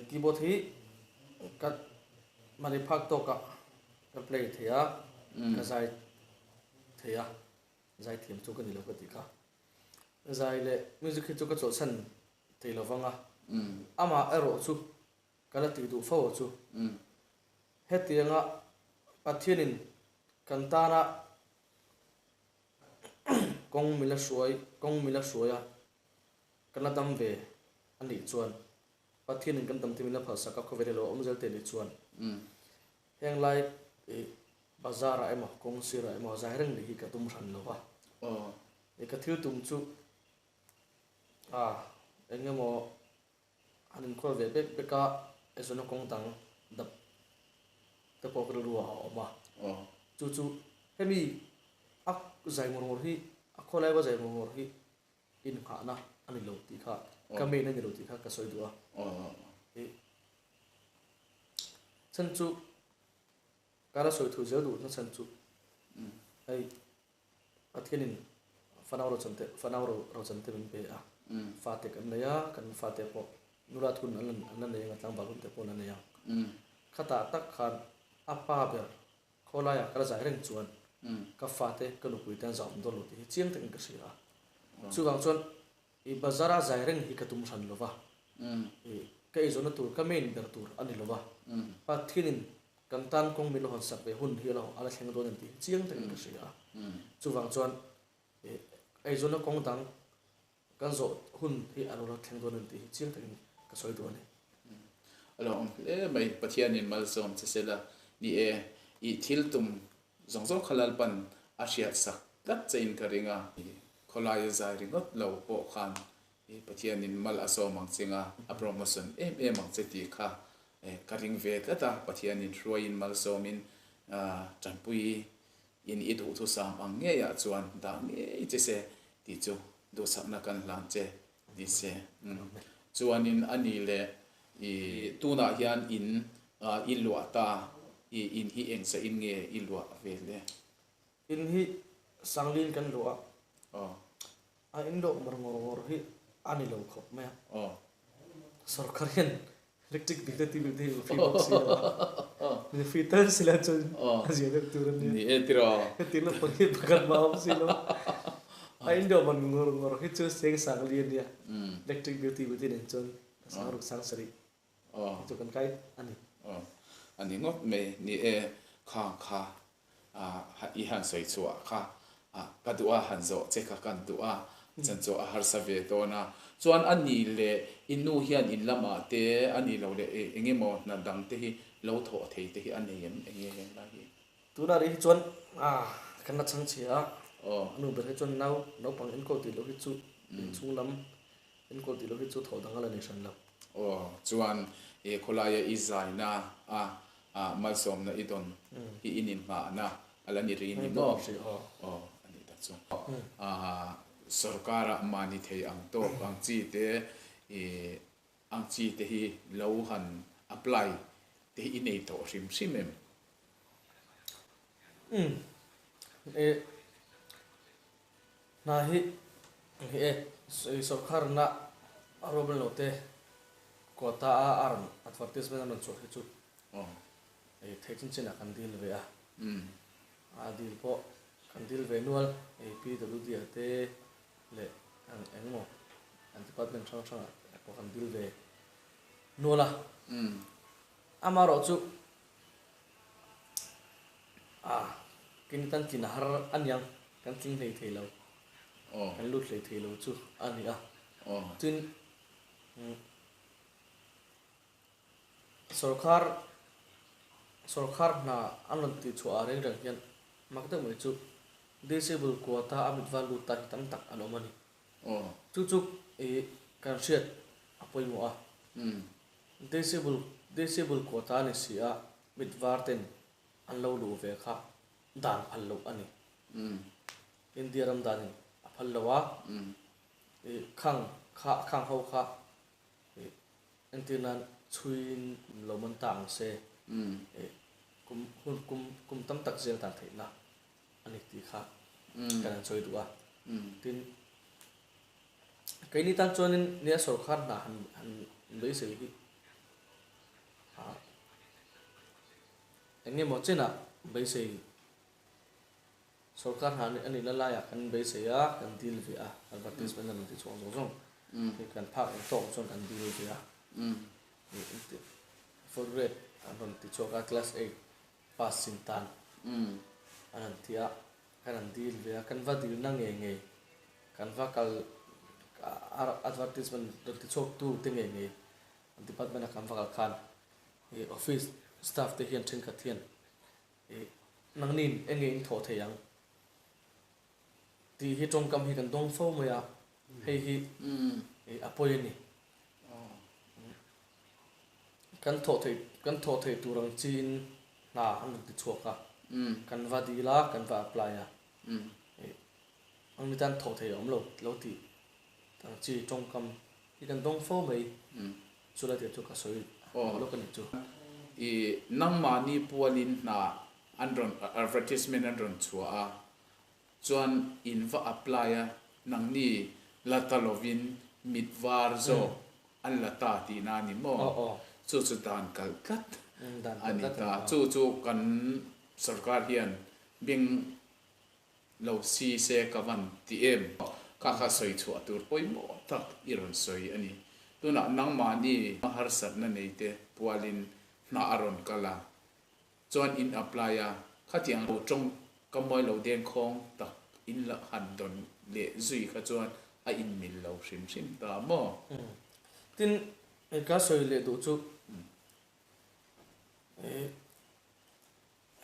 Keyboard hi ka mahni phak tawk ah ka play thei a, ka zai thei a, zai thiam chu ka ni lo ka tih kha. Zai leh music hi chu ka chawlhsan thei lo vang a, amah erawh chu ka la tih duh fo chu hetianga. Pathianin kan tana kawng mila hruai kawng mila hruaia kan la dam ve a nih chuan Pathianin kan dam te mila phalsak a khawvel hi lo awm zel te nih chuan heng lai ih bazar ah emaw kawng sir ah emaw zai reng nih hi ka tum hran lo va. Ih ka thil tum chu a eng emaw an inkhual ve bek bek a, eizawnna kawng dang dap te pawh ka rilru ah a awm a. Chu chu hemi a zai ngawr ngawr hi a khawlai va zai ngawr ngawr hi inghahna a ni lo tih kha ka main a ni lo tih kha ka sawi duh a. Ih chhan chu ka la sawi thu zel duhna chhan chu hei Pathianin fanau rochante fanau ro rochante min pe a, fate kan nei a, kan fate pawh nula thun an la an la nei ang a, tlangval hun te pawh an la nei ang. Khatah tak khan a pa ber khawlaiah ka la zai reng chuan ka fate ka nupui te an zah awm dawn lo tih hi chiang takin ka hria a. Chuvang chuan i bazar a zai reng hi ka tum hran lo va, i ka eizawnna tur ka main ber tur a ni lo va, Pathianin kan tan kawng min la hawn sak ve hun hi a la thleng dawn em tih hi chiang takin ka hria a. Chuvang chuan i eizawnna kawng dang kan zawh hun hi a lo la thleng dawn em tih hi chiang takin ka sawi duh a ni. A lo awm hle mai, Pathianin malsawm che sela ni e, i thil tum Zawng zawng kha Lalpan a hriat sak tlat chein ka ring a, khawlaia zai ringawt lo pawh khan Pathianin mal a sawm ang ching a, a promotion em em ang che tih kha ka ring ve tlat a, Pathianin hruaiin malsawmin tanpui in i duhthusam ang ngeiah chuan dah ngei che se tih chu duhsakna kan hlan che ni se. Chuanin a ni leh i tunah hian in i luah ta, i in hi engzah in nge i luah ve le? In hi Sanglin kan luah a, a in luah ngawr ngawr ngawr hi a ni lo khawp mai a. Sorkar hian electric bill te tih bill te hi min free bawk si lo a, min free tal si la chuan a zia deuh tur a nia. Ni e tiraw. Hetiang lampang hi pakhat mah a awm si lo. A in luah man ngawr ngawr hi chu seng Sangli a nia, electric bill tih bill te nen chuan sang ruk sang sarih. Hi chu kan kai a ni. Aw, a ni ngawt mai. Ni e, khang kha i han sawi chhuah kha ka duh a, han zawh che kha kan duh a, chan chu a harsa ve dawn a. Chuan a ni leh i nu hian in lamah te a ni lo leh eng emaw hna dang te hi lo thawh thei te hi a nei em? Eng nge heng lai hi? Tunah rih hi chuan kan la chhang chhia a, a nu ber hi chuan nau naupang enkawl tih loh hi chu inchhung lam Enkawl tih loh hi chu thawh dang a la nei hran lo. Aw, chuan i khawlaia i zaina a malsawmna i dawn hi i ninghahna a la ni ri ni maw? Aw, a nih tak chu. Sorkara mahni thei ang tawk ang chi te i ang chi te hi lo han apply te hi i nei tawh hrim hrim em? Umm, e. Hna hi hi e sawrkharna a ruam lo te quota a a rawn advertisement a rawn chhuah hi chu thei chin chin ah kan deal ve a, a deal pawh kan deal ve nual PWD ah te leh eng emaw an department hrang hrang ah pawh kan deal ve nual a, amaherawh chu A, kini tan tlin a har a niang, kan tling hlei thei lo, kan lut hlei thei lo chu a ni a. Tin, sorkar, sorkar hna an rawn tih chhuah ah reng reng hian mak deuh mai chu disable quota a mit val lut ta hi tam tak an awm a ni. Chu chu ih kan hriat a pawimawh a. Disable, disable quota a ni si a, mit var ten an lo luh ve kha dan phal loh a ni. India ram danin a phal lo a, i khang kha khang ho kha i entir nan chhuiin kum lo man ta ang se, i kum hun kum kum tam tak zel dan theihna a ni tih kha kan han sawi duh a. Tin, keini tan chuanin nia sorkar hna han han beisei hi Eng emaw chenah beisei sorkar hna a nih la laiah kan beisei a, kan dil ve a, advertisement a rawn ti chhuak zawng zawng hi kan phak ang tawk chuan kan dil ve a, fourth grade an rawn ti chhuak a, class eight. Pass chin tan an han ti a, kan han dil ve a, kan va dilna ngei ngei, kan va kal advertisement rawn ti chhuak tu te ngei ngei department a kan va kal khan ih office staff te hian thenkhat hian ih nangnin enge in thawh thei ang tih hi tawngkam hi kan dawng fo mai a, hei hi ih a pawi a ni. Kan thawh theih kan thawh theih tur ang chiin hna an rawn ti chhuak a, kan va dil a, kan va apply a, ih ang ni tan thawh theih a awm lo lo tih ang chi tawngkam hi kan dawng fo mai, chu lai tih chu ka sawi lawk a nih chu. Ih nangmahni pualin hna an rawn advertisement an rawn chhuah a, Chuan in va apply a, nangni la ta lovin mit var zawk an la ta tihna a ni maw? Chu chu dan kalh tlat a ni ta. Chu chu kan sorkar hian beng lo si se ka van ti em? Kha kha sawi chhuah tur pawimawh tak i rawn sawi a ni. Tunah nangmahni harsatna neite pualin hna a rawn kal a, Chuan in apply a, khatiang lo tawng ka mawi lo deng khawng tak in la han dawn leh zui kha chuan a in mil lo hrim hrim ta maw? Tin, ka sawi leh duh chu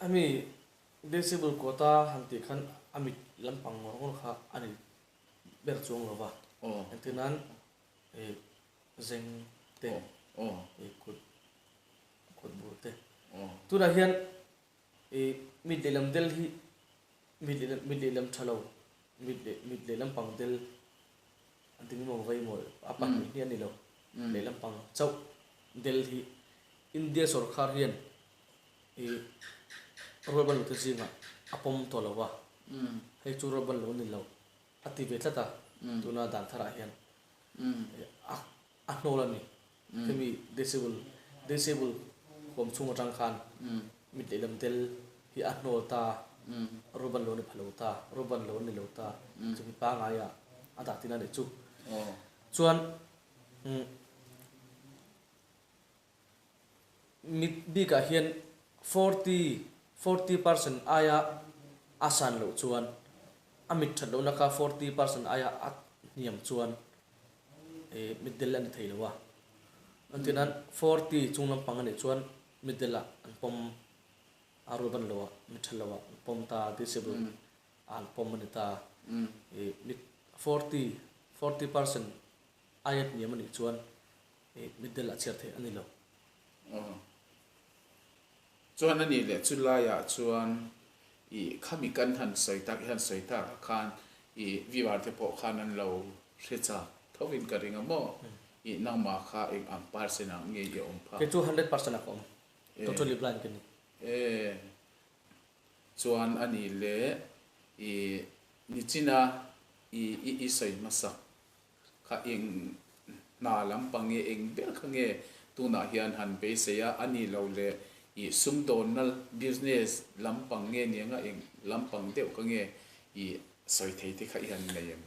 hemi disable quota han tih khan a mit lampang ngawr ngawr kha a ni ber chuang lo va, engtin nan zeng te kut Kut bur te. Tunah hian i mit lehlam del hi mit lehlam mit lehlam tha lo mit leh mit lehlam pang del an ti maw vai maw a pahnih hi a ni lo lehlam pang chauh del hi India sawrkhar hian i rualban lo te zingah a pawm tawh lo va hei chu rualban lo a ni lo a ti ve tlat a tuna dan tharah hian a a hnawl a ni. Hemi disable disable huam chhung atang khan mit lehlam tel hi a hnawl ta, ruban lo a ni pha lo ta, ruban lo a ni lo ta, chumi pangai ah a dah tina nih chu. Chuan mit bikah hian 40 40% aia a san loh chuan a mit that lohna kha 40% aia a hniam chuan mitdel a ni thei lo a, engtin nan 40 chung lampang a nih chuan mitdel ah an pawm a rual ban lo ah mi tha lo ah an pawm ta disable ah an pawm a ni ta ih mit 40 40% aia hniam a nih chuan ih mitdel a chhiar theih a ni lo. Aw. Chuan a nih leh chu laiah chuan ih khami kan han sawi tak i han sawi tak ah khan ih viewer te pawh khan an lo hre chak tho in ka ring a maw? Ih nangmah kha eng ang percent ah nge i awm phak? Kei chu 100% ah ka awm. Totally blind ka ni. E. Chuan a nih leh ih nichina ih i sawi hmasak Kha eng hna lampang nge eng ber kha nge tunah hian han beisei a, a ni lo le i sumdawnna business lampang nge niang a eng lampang deuh kha nge i sawi thei te kha i han nei em?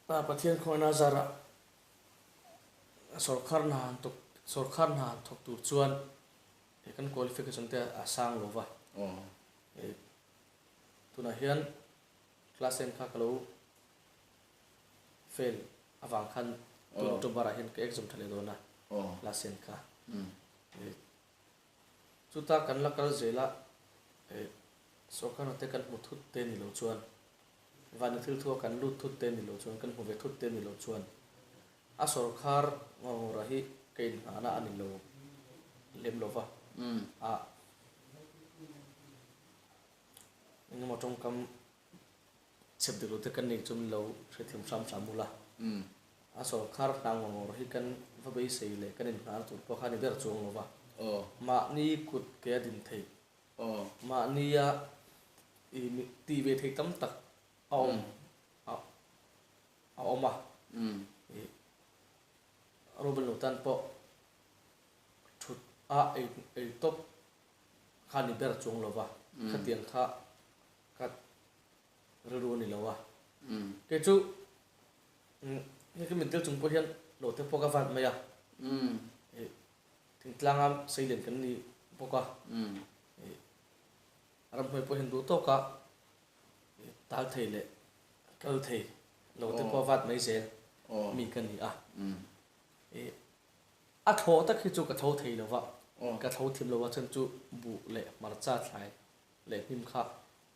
Pa Pathian khawngaihna zarah sawrkhar hna han thawk sawrkhar hna han thawk tur chuan kan qualification te a sang lo va, tunah hian class ten kha ka lo Fail avang khan tun October ah hian ka exam tha leh dawn a, class ten kha. Chuta kan la kal zel a, sorkar hna te kan hmu thut te ni lo chuan, vani thil thu a kan lut thut te ni lo chuan, kan hmu ve thut te ni lo chuan, a sorkar ngawr ngawr ah hi ka inngahna a ni lo lem lo va, a engemaw tawngkam Chhep dik lo te kan nei chu min lo hrethiam hram hram ula. A sawrkhar hna ngawr ngawr hi kan va beisei leh kan inhnar tur pawh kha a ni ber chuang lo va. Mahni kut ke a din theih. Mahnia i tih ve theih tam tak a awm a awm a. Ruben lo tan pawh thut a ei tawp kha a ni ber chuang lo va. Khatiang kha Ka rilru a ni lo a. Kei chu hei ka mitdel chung pawh hian lo te pawh ka vat mai a. Thingtlanga seilian kan ni bawk a. Ramhnuai pawh hian duh tawka tal thei leh kal thei lo te pawh vat mai zel mi ka ni a. A thlawh tak hi chu ka tho thei lo va, ka tho thiam lo a chhan chu buh leh hmarcha thlai leh hnim kha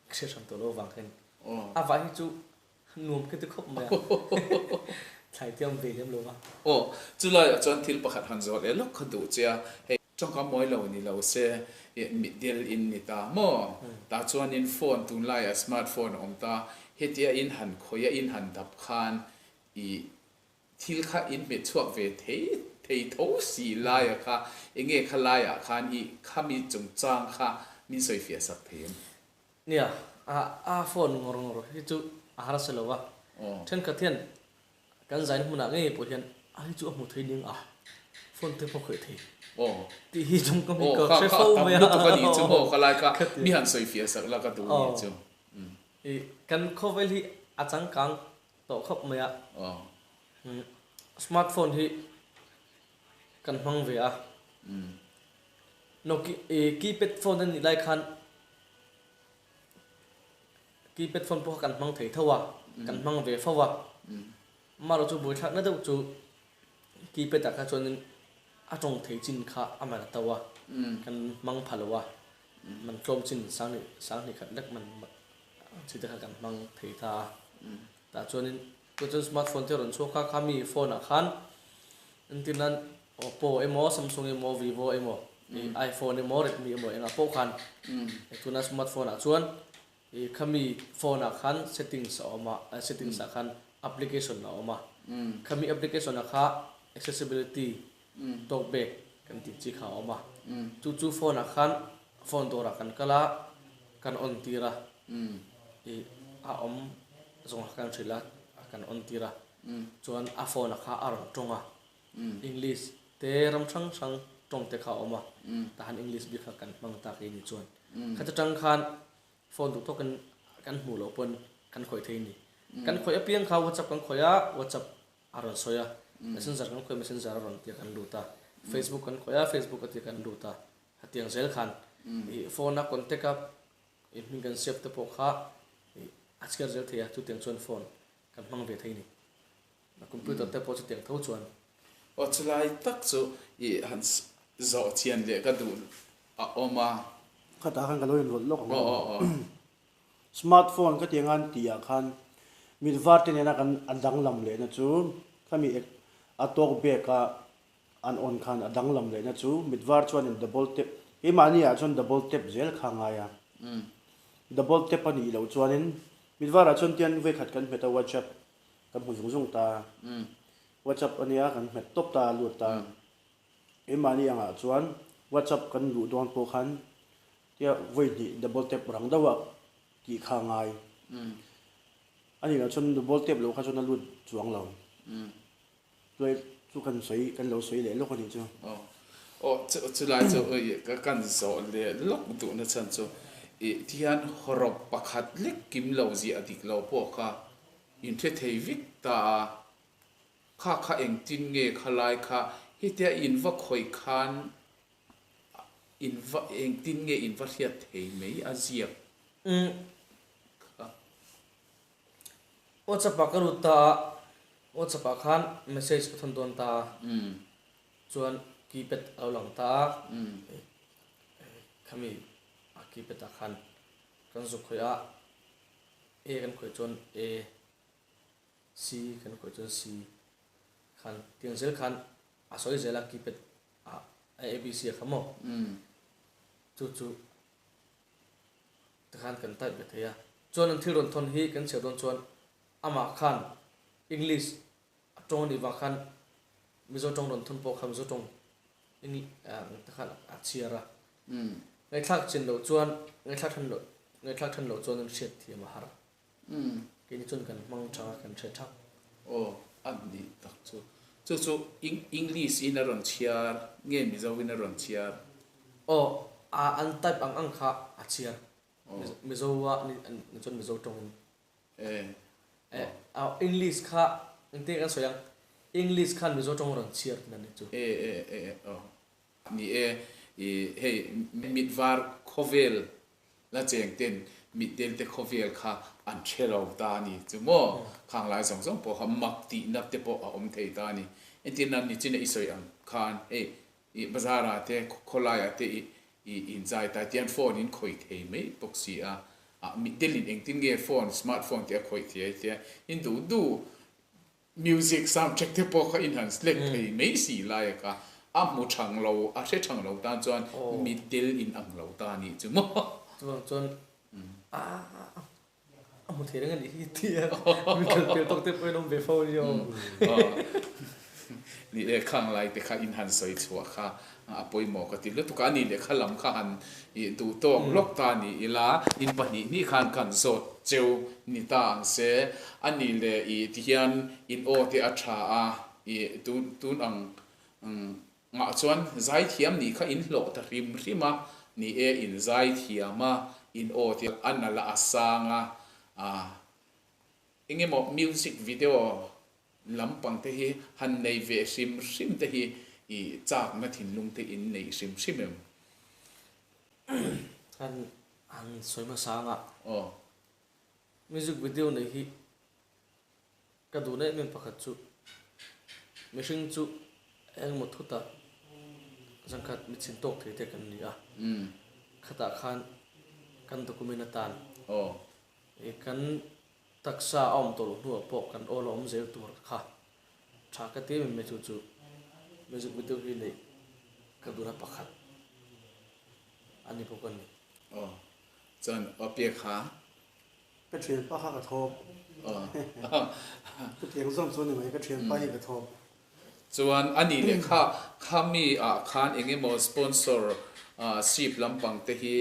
ka hriat hran tawh lo vang hian a vah hi chu nuam ka ti khawp mai a, thlai tiam ve lem lo va. Aw, chulaiah chuan thil pakhat han zawh leh lawk kha duh che a, hei tawngka mawi lo ni lo se mitdel in ni ta maw? Tah chuanin phone tunlaiah smart phone a awm ta, hetia in han khawih a in han dap khan i Thil kha in hmet chhuak ve thei thei tho si laia kha enge kha laiah khan i khami chungchang kha min sawi fiah sak thei em? Nia, a phone ngawr ngawr hi chu a harsa lo a, thenkhat hian kan zaina hmunah ngei pawh hian a hi chu a hmu thei ning a, phone te pawh khawih thei tih hi chung ka hmu ka hre fo mai a. Aw kha kha a tam lutuk a nih chu maw kha lai kha mi han sawi fiah sak la ka duh nih chu. Kan khawvel hi a changkang tawh khawp mai a. Smartphone hi kan hmang ve a. Nokia keypad phone a nih lai khan keypad phone pawh kha kan hmang thei tho a, kan hmang ve fo a. Amaherawhchu buaithlakna deuh chu keypad ah kha chuanin a tawng thei chin kha a man a to a, kan hmang pha lo a. Man tlawm chin sang sanghnih khat lek man chi te kha kan hmang thei ta a. Tah chuanin tunah chuan smartphone te a rawn chhuak a, khami phone ah khan entir nan Oppo emaw Samsung emaw Vivo emaw iPhone emaw Redmi emaw engah pawh khan tuna smartphone ah chuan ih khami phone ah khan settings a awm a, settings ah khan application a awm a, khami application ah kha accessibility talk back kan tih chi kha a awm a, chu chu phone ah khan phone dawrah kan kal a, kan on tir a, ih a awm zawng kha kan hrilh a, kan on tir a, chuan a phone ah kha a rawn tawng a, English te ram hrang hrang tawng te kha a awm a, tahan English bik kha kan hmang tak ei ni chuan khata tang khan phone duh tawkin kan hmuh loh pawn kan khawih thei a ni. Kan khawih apiang kha WhatsApp kan khawih a, WhatsApp a rawn sawi a, Messenger kan khawih a, Messenger a rawn tia kan lut a, Facebook kan khawih a, Facebook a tia kan lut a, hetiang zel khan ih phone a contact a ih hming kan save te pawh kha ih a chhiar zel thei a, chutiang chuan phone kan hmang ve thei a ni. Computer te pawh chutiang tho chuan. Aw chulai tak chu i han zawh chian leh ka duh a awm a. Khatah khan ka lo inrawlh lawk ang aw. Smartphone ka ti angan tih ah khan mit var te nena kan a danglam lehna chu khami a talk back a an on khan a danglam lehna chu mit var chuanin double tap keimahni ah chuan double tap zel kha a ngai a. Double tap a nih loh chuanin mit varah chuan tian vawikhat kan hmet a WhatsApp Kan hmu zung zung ta. WhatsApp a nia kan hmet tawp ta a lut ta. Keimahni angah chuan WhatsApp kan luh dawn pawh khan tia vawi hnih double tap rang deuh a tih kha a ngai. A nih loh chuan double tap loh kha chuan a lut chuang lo. Chuai chu kan sawi kan lo sawi leh lawk a nih chu. Aw aw chu chulai chu ka kan zawh leh lawk duhna chhan chu ih tihian hawrawp pakhat lek kim lo ziah dik lo pawh kha In hre thei vek ta a, kha kha engtin nge khalai kha hetia in va khawih khan in va engtin nge in va hriat thei mai a ziak kha. WhatsApp ah ka lut ta a, WhatsApp ah khan message ka thawn dawn ta a, chuan keypad a lo lang ta a, khami a keypad ah khan kan zuk khawih a. A kan khawih chuan A, C kan khawih chuan C khan tiang zel khan a sawi zel a keypad ah A B C a kha maw chu chu tikhan kan type ve thei a chuan an thil rawn thawn hi kan chhiar dawn chuan amah khan English a tawng anih vang khan Mizo tawng rawn thawn pawh kha Mizo tawng tikhan a chhiar a Ngaihthlak chin loh chuan ngaihthlak than loh ngaihthlak than loh chuan an hriat thiam a har. Keini chuan kan hmang tha a kan hre thak. Aw a nih tak chu. Chu chu English in a rawn chhiar nge Mizo in a rawn chhiar? Aw a an type ang ang kha a chhiar. Mizo a ni chuan Mizo tawng in. Eh English kha engtin nge kan sawi ang English khan Mizo tawng a rawn chhiar thin a ni chu. Eh eh eh aw. Ni e, i hei mit var khawvel la cheng ten mitdel te khawvel kha an hre lo ta a ni chu maw? Khang lai zawng zawng pawh kha mak tihna te pawh a awm thei ta a ni. Entirna nichin a i sawi ang khan hei i bazar ah te khawlai ah te i i inzai ta tian phone in khawih thei mai bawk si a, ah mitdel in engtin nge phone smart phone te a khawih thei a tia in duh duh Music soundtrack te pawh kha in han select thei mai si lai a kha a hmu thang lo, a hre thang lo tan chuan mitdel in ang lo ta a nih chu maw. Chuvang chuan a a hmu thei reng a nih hi tia min kal pel tawk te pawhin awm ve fo a ni aw. Ni e, khang lai te kha in han sawi chhuah kha a pawimawh ka ti lutuk a, a nih leh kha lam kha han ih duh tawk lawk ta ni ila, in pahnih hnih khan kan zawt cheu ni ta ang se, a nih leh ih ti hian in aw te a tha a, ih tun tun ang ngah chuan zaithiam nih kha in hlawh ta hrim hrim a, ni e in zaithiam a, in aw te a nalh a a sang a, ah eng emaw music video Lampang te hi han nei ve hrim hrim te hi i chakna thinlung te in nei hrim hrim em? Han han sawi hmasa anga. Aw. Music video nei hi ka duhna em em pakhat chu mihring chu engemaw thutah zangkhat mitchhin tawk thei te kan ni a. Khatah khan kan document atan. Aw. Kan Taksa a awm tawh loh hnuah pawh kan awl a awm zel tur kha tha ka ti em em mai chu chu music video hi neih ka duhna pakhat a ni bawk a ni. Aw chuan aw pek kha. Ka thianpa kha ka thawp. Aw. Ka tiang zawng chu a ni mai ka thianpa hi ka thawp. Chuan a nih leh kha kha mi ah khan eng emaw sponsor ship lampang te hi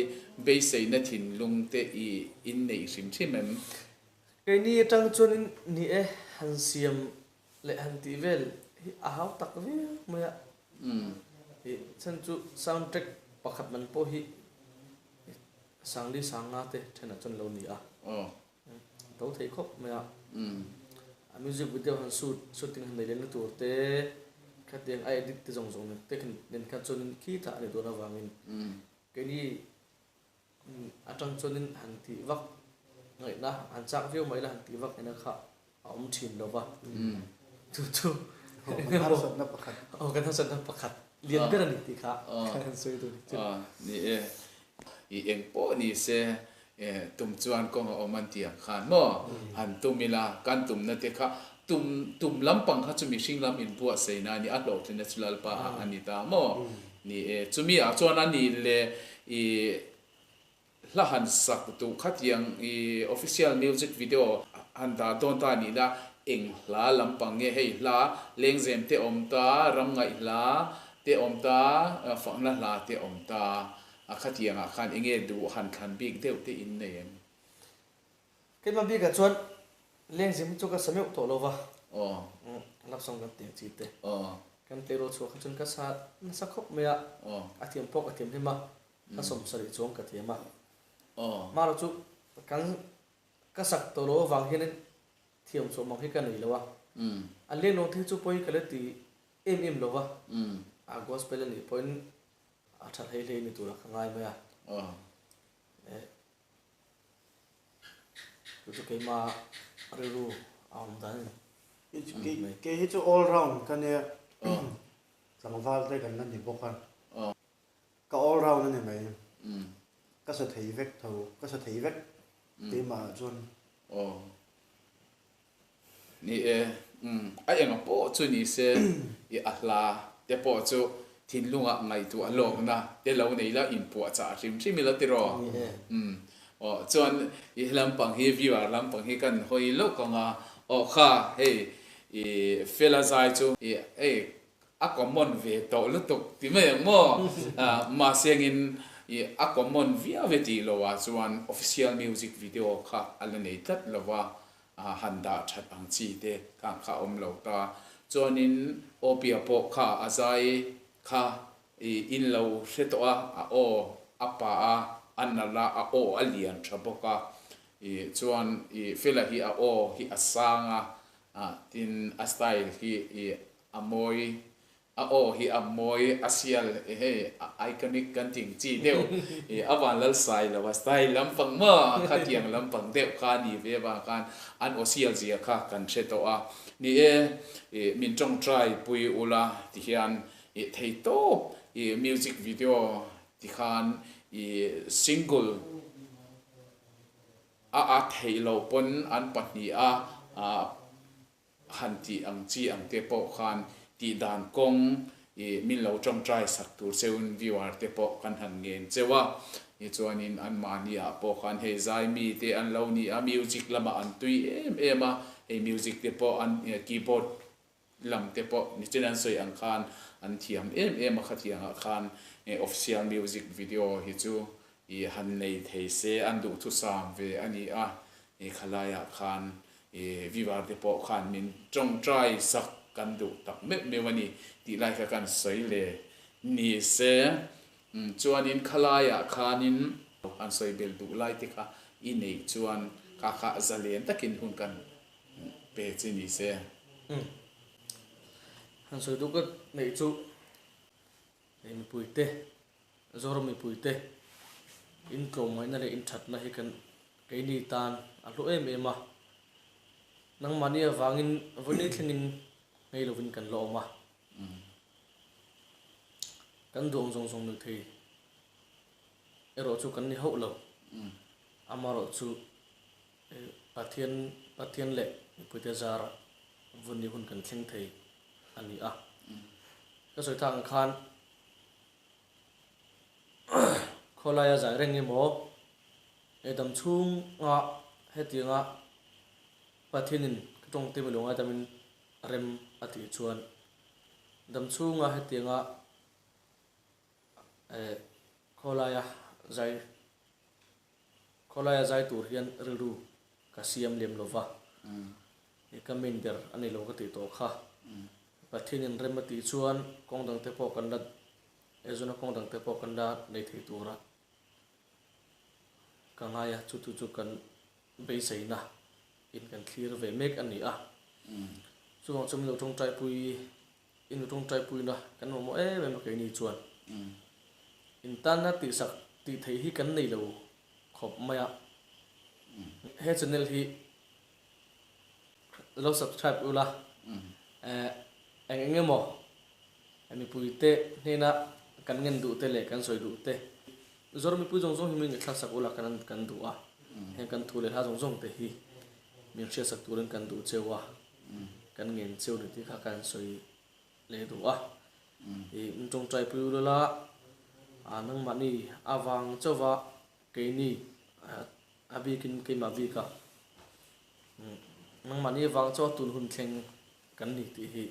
beiseina thinlung te i in neih hrim hrim em? Keini atang chuan in ni e, han siam leh han tih vel hi a hau tak viau mai a. I chhan chu sound track pakhat man pawh hi Sangli Sanga te thenah chuan lo ni a. To thei khawp mai a. A music video han shoot, shooting han nei lehna tur te, khatiang a edit te zawng zawng te khan nen khan chuanin khi thah a ni dawn avangin keini atang chuanin han tih vak ngaihna, han chak viau mai la han tih vak ngaihna kha a awm thin lo va. Chu chu kan harsatna pakhat. Aw kan harsatna pakhat lian ber a ni tih kha kan sawi duh ni chu. Ni e, i eng pawh ni se E, tum chuan kawng a awm an ti ang khan maw? Han tum ila, kan tumna te kha tum tum lampang kha chu mihring lam inbuatsaihna a ni, a hlawhtlinna chu Lalpa ah a ni ta maw? Ni e, chumi ah chuan a ni le i hla han sak duh khatiang i official music video han dah dawn ta a nihna eng hla lampang nge hei hla lengzem te awm ta, ramngaih hla te awm ta, fakna hla te awm ta. A khatiang ah khan enge duh han thlan bik deuh te in nei em? Keimah bik ah chuan lengzem hi chu ka sa meuh tawh lo va. Aw. Love song kan tih ang chi te. Aw. Kan tleirawl chhuah kha chuan ka sa nasa khawp mai a. Aw. A thiam pawh ka thiam hlim a. Ka 70 chuang ka thiam a. Aw. Mahlo chu kan ka sak tawh lo avang hianin thiam chhuah mang hi ka nei lo a. A lenglawng te hi chu pawi ka la ti em em lo va. A gospel a nih pawhin A tha hlei hlei ni turah ka ngai mai a. Eh, chu chu keima rilru a awm dan a ni. Kei hi chu all round ka nia, tlangval te kan la ni bawk a. Ka all round a ni mai. Ka sa thei vek tho, ka sa thei vek keimah ah chuan. Ni e, umm, a enga pawh chu ni se, i a hla te pawh chu thinlungah ngaihtuah lawkna te lo nei la, inpuahchah hrim hrim ila tiraw? Umm, aw, chuan i lampang hi, viewer lampang hi kan hawi lawk ang a, aw kha, hei, i fela zai chu, i hei, a common ve tawh lutuk ti mai ang maw? Mahse angin i a common viau e tih loah chuan official music video kha a la nei tlat lo va, han dah that ang chi te kha kha a awm lo ta. Chuanin Opia pawh kha a zai kha i in lo hre tawh a, a aw a pa a, a nalh a, a aw a lian tha bawk a. I chuan i Fela hi a aw hi a sang a, tin a style hi i a mawi A aw hi a mawi a sial e hei a iconic kan tih ang chi deuh i a van lal sai lo a style lampang maw khatiang lampang deuh kha a ni ve avang khan an aw sial zia kha kan hre tawh a ni e i min tawngtai pui ula ti hian i thei tawp i music video ti khan i single a a theih loh pawn an pahnih a Han tih ang chi ang te pawh khan tih dan kawng i min lo tawngtai sak tur cheuin viewer te pawh kan han ngen cheu a, tichuanin anmahni ah pawh khan hei zai mi te an lo ni a, music lamah an tui em em a, hei music te pawh an keyboard lam te pawh nichin an sawi ang khan an thiam em em a, khatiang ah khan official music video hi chu i han nei thei se an duhthusam ve a ni a, khalai ah khan I Vivar te pawh khan min tawngtai sak kan duh tak meuh meuh a ni tih lai kha kan sawi le ni se. Chuanin khalaiah khanin an sawi bel duh lai te kha i neih chuan kha kha zalen takin hun kan pe chi ni se. Han sawi duh ka neih chu mipuite Zoram mipuite in tlawmngaihna leh in thatna hi kan keini tan a hlu em em a, nangmahni avangin vawiin thlengin ngei lovin kan la awm a, kan duh ang zawng zawng nuih thei erawh chu kan ni hauh lo, amaherawh chu Pathian Pathian leh mipuite zarah vawiin hun kan thleng thei a ni a, ka sawi thlak ang khan. Khawlaia zai reng emaw he dam chhunga hetianga Pathianin ka tawngte mi lo ngaitamin rem a tih chuan dam chhunga hetianga eh khawlaia zai khawlaia zai tur hian rilru ka siam lem lova ka main ber a ni lo ka tih tawh kha. Pathianin rem a tih chuan kawng dangte pawh kan la Ezuna kawng dangte pawh kan la nei thei tura ka ngai a, chu chu chu kan beiseina in kan thlir ve mek a ni a. Chuvang chu min lo tawngtaipui in lo tawngtaipuina kan mamawh em em a keini chuan in tanna tihsak tih theih hi kan nei lo khawp mai a. He channel hi lo subscribe ula eng eng emaw mipuite hnena kan ngen duh te leh kan sawi duh te Zoram mipui zawng zawng hi min ngaithla sak ula kan kan duh a heng kan thu leh hla zawng zawng te hi min hriat sak turin kan duh cheu a kan ngen cheu ni tih kha kan sawi leh duh a i min tawngtai pui ula la nangmahni avang chauha Keini a bikin keimah bika nangmahni avang chuan tun hun thleng kan ni tih hi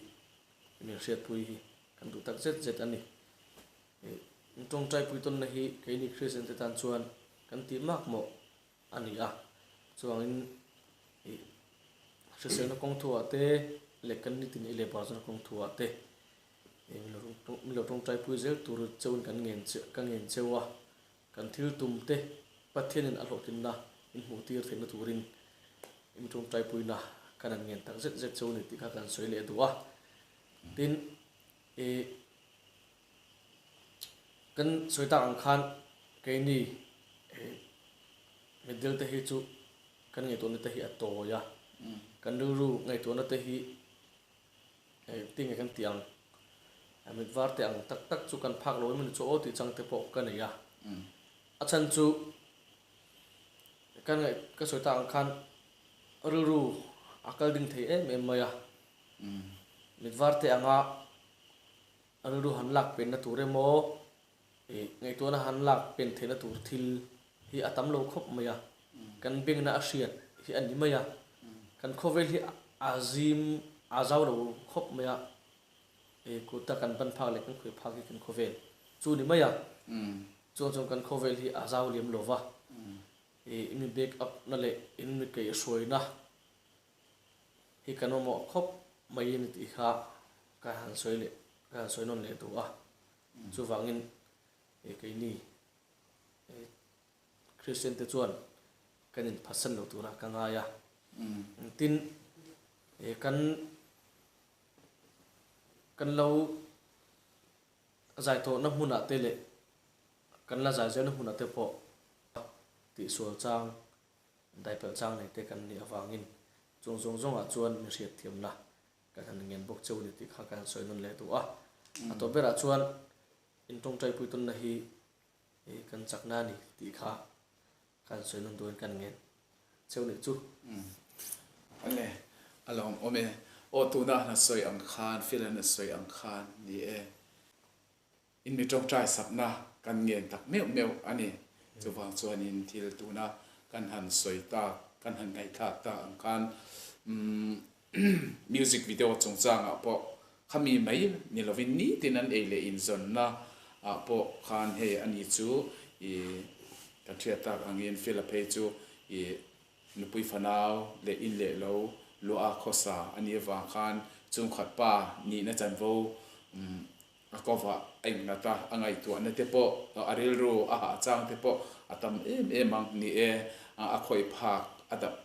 min hriatpui hi kan duh tak zet zet a ni. Tawngtaipui tawnna hi keini Kristian te tan chuan kan tih mak mawh a ni a, chuvangin hriselna kawng thuah te leh kan nitin ei leh barzawna kawng thuah te min lo tawngtaipui zel tur chauhin kan ngen ka ngen cheu a. Kan thil tum te Pathianin a hlawhtlinna in hmuh tir theihna turin in tawngtaipuina kan han ngen tak zet zet cheu ni tih kha kan sawi leh duh a. Tin, i kan sawi tak ang khan keini mitdel te hi chu kan ngaihtuahna te hi a tawi a, kan rilru ngaihtuahna te hi Engtin nge kan tih ang? Mit var te ang tak tak chu kan phak lo em ani chu aw tih chang te pawh ka nei a. A chhan chu kan ngaih ka sawi tak ang khan rilru a kal ding thei em em mai a. Mit var te anga rilru han lak penna tur emaw ih ngaihtuahna han lak pen theihna tur thil hi a tam lo khawp mai a, kan bengna a hriat hi a ni mai a, kan khawvel hi a zim a zau lo khawp mai a, ih kuta kan ban phak leh kan khawi phak hi kan khawvel chu ni mai a, chuan chuan kan khawvel hi a zau liam lo va, ih mi back up na leh in mi kaihhruaina hi kan mamawh khawp mai a ni tih kha ka han sawi leh ka han sawi nawn leh duh a. Chuvangin keini Kristian te chuan kan inphatsan lo tura ka ngai a. Tin, kan kan lo Zai tawhna hmunah te leh kan la zai zelna hmunah te pawh tihsual chang, daipelh chang nei te kan nih avangin chung zawng zawngah chuan min hriatthiamna kan han ngen bawk cheu ni tih kha kan han sawi nawn leh duh a. A tawp berah chuan in tawngtai puitawnna hi kan chakna a ni tih kha kan sawi nawn duhin kan ngen cheu nih chu. Awle, a lawm awm e. Aw tuna han sawi ang khan, Phil an sawi ang khan ni e. In mi tawngtai sakna kan ngen tak meuh meuh a ni. Chuvang chuanin thil tuna kan han sawi tak, kan han ngaihthlak tak ang khan music video chungchangah pawh khami mai ni lovin nitin an ei leh inzawnna ah pawh khan hei ani chu ih kan hriat tak angin Phil-a phei chu ih nupui fanau leh in leh lo luah a khawsa a nih avang khan chungkhat pa nihna chanvo a kovah a innghat a, a ngaihtuahna te pawh a rilru a hahchang te pawh a tam em em ang ni e, a khawih phak a dap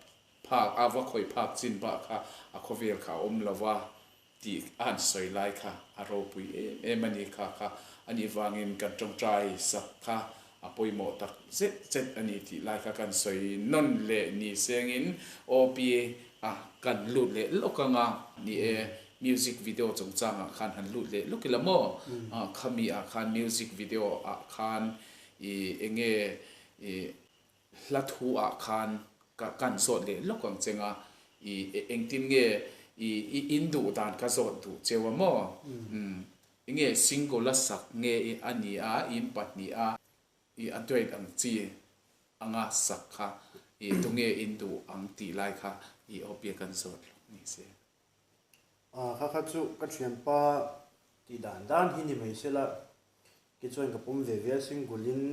Phak a va khawih phak chin bak kha a khawvel kha a awm lo va tih a han sawi lai kha a ropui em em a ni kha kha a nih vangin kan tawngtai sak kha a pawimawh tak zet zet a ni tih lai kha kan sawi nawn leh ni sengin OP a kan lut leh lawk anga ni e music video chungchangah khan han lut leh lawk ila maw khami ah khan music video ah khan ih enge ih Hla thu ah khan ka kan zawt leh lawk ang che nga, i engtin nge i i in duh dan ka zawt duh cheu a maw? Umm enge single a sak nge i a ni a, in pahnih a i a duet ang chi anga sak kha i tunge in duh ang tih lai kha i awpia kan zawt lawk ni se. Kha kha chu ka thianpa tih dan dan hi ni mai sela, tichuan ka pawm ve ve a single in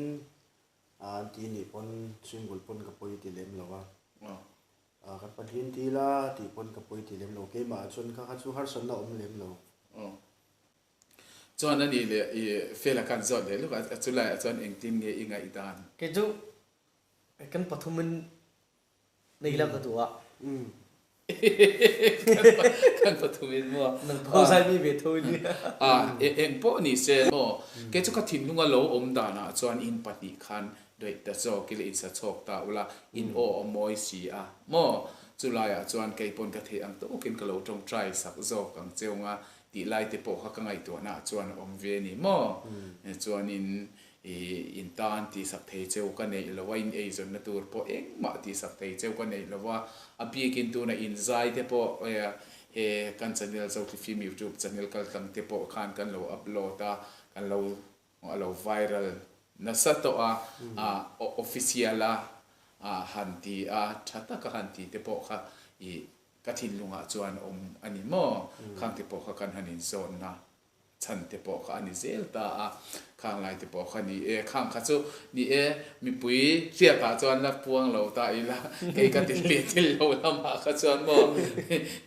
An ti nih pawn single pawn ka pawi ti lem lo a. Kan Pathian ti la tih pawn ka pawi ti lem lo. Keimah ah chuan kha kha chu harsatna a awm lem lo. Chuan a nih leh i Fela khan zawt leh lawk a, chu laiah chuan engtin nge i ngaihdan? Kei chu kan pathumin Nei la ka duh a. Kan pathumin maw. Nang pawh zai mi ve tho i nia. A, eng pawh ni se maw. Kei chu ka thinlunga lo awm danah chuan in pahnih khan daih ta zawk ila insa chhawk ta ula, in aw a mawi si a maw. Chulaiah chuan kei pawn ka theih ang tawkin ka lo tawngtai sak zawk ang cheu nga tih lai te pawh kha ka ngaihtuahnaah chuan a awm ve a ni maw. Chuanin I in tan tihsak thei cheu ka neih lo a, in eizawnna tur pawh engmah tihsak thei cheu ka neih lo a, a bikin tuna in zai te pawh he kan channel Zothlifim YouTube channel kaltlang te pawh khan kan lo upload a, kan lo a lo viral nasa tawh a, official a han ti a, tha taka han ti te pawh kha i ka thinlungah chuan awm a ni maw, khang te pawh kha kan han inzawnna. Chhan te pawh kha a ni zel ta a, khang lai te pawh kha ni e, khang kha chu ni e, mipui hriatah chuan la puang lo ta ila, kei ka ti leh thil lo lamah kha chuan maw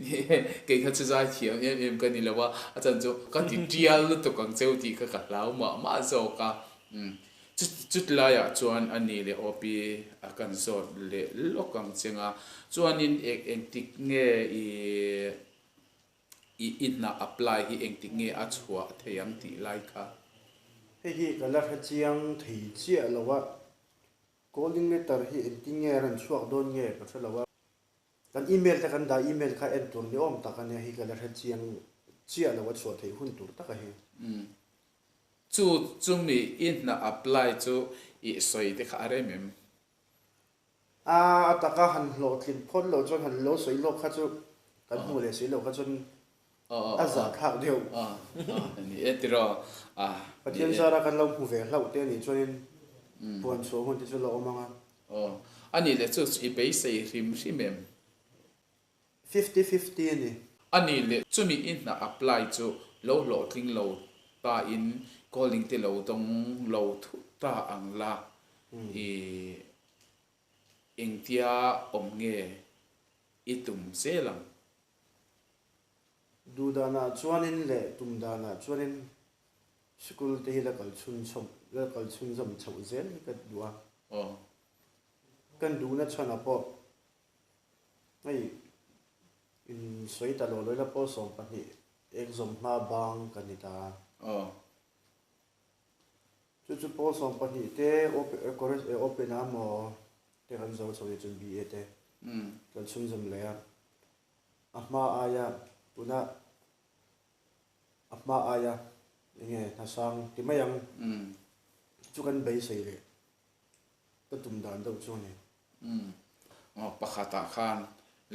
ni e, kei kha chu zai thiam em em ka ni lo a, a chan chu ka ti tial lutuk ang cheu tih kha ka hlau mah mah zawk a, chut laiah chuan a ni leh awp i a kan zawt leh lawk ang cheng a, chuanin engtik nge i. I i hna apply hi engtik nge a chhuah thei ang tih lai kha. Hei hi ka la hre chiang thei chiah lo a, calling letter hi engtin nge a rawn chhuak dawn nge ka hre lo a. Kan email te kan dah email kha en tur ni awm tak a nia hi ka la hre chiang chiah lo a chhuah theih hun tur tak a hi. Umm. Chu chumi i hna apply chu i sawi te kha a rem em? A a taka han hlawhtlin phawt loh chuan han lo sawi lawk kha chu kan hmuh leh si loh kha chuan a zah thlak deuh. Ni e tiraw. Pathian zara kan lo hmu ve hlauh te anih chuanin puan chhuah hun te chu la awm ang a. Aw a nih leh chu i beisei hrim hrim em? Fifty fifty a ni. A nih leh chumi i hna apply chu lo hlawhtling lo ta in calling te lo dawng lo thut ta ang la i engtia awm nge i tum zel ang? Duh danah chuanin leh tum danah chuanin sikul te hi la kal chhun chhawm la kal chhunzawm chhoh zel hi ka duh a. Aw. Kan duhna chhanah pawh Hei in sawi ta lo lawila pawh 12 ek zawm hma bang ka ni ta. Aw. Chu chu pawl 12 te open a maw te kan zo chho nih chuan BA te kan chhunzawm leh a. A hma aia tuna a hma aia enge hnasang ti mai ang chu kan beisei leh ka tum dan deuh chu a ni. Pakhatah khan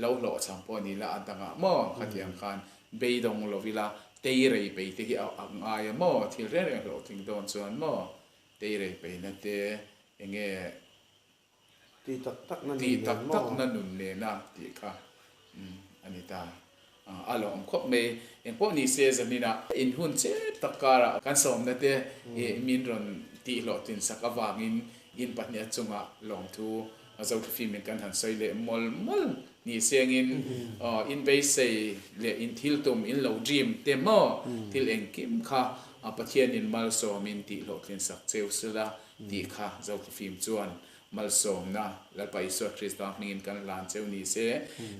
lo hlawhchham pawh ni la a dangah maw khatiang khan beidawng lo ila teirei pei te hi a ngai a maw thil reng reng hlawhtling dawn chuan maw teirei peina te enge Tih tak tak na nun Tih nen tak maw? tak na nun nena tih kha a ni ta. A lawm khawp mai. Engpawh ni se zaninah in hun chep tak karah kan sawmna te min rawn tih hlawhtlin sak avangin in pahnih a chungah lawmthu a Zothlafim in kan han sawi leh mawl mawl ni sengin in beisei leh in thil tum in lo dream te maw thil engkim kha Pathianin malsawmin tih hlawhtlin sak cheu sela tih kha Zothlafim chuan Malsawmna Lalpa Isua Krista hmingin kan hlan cheu ni se.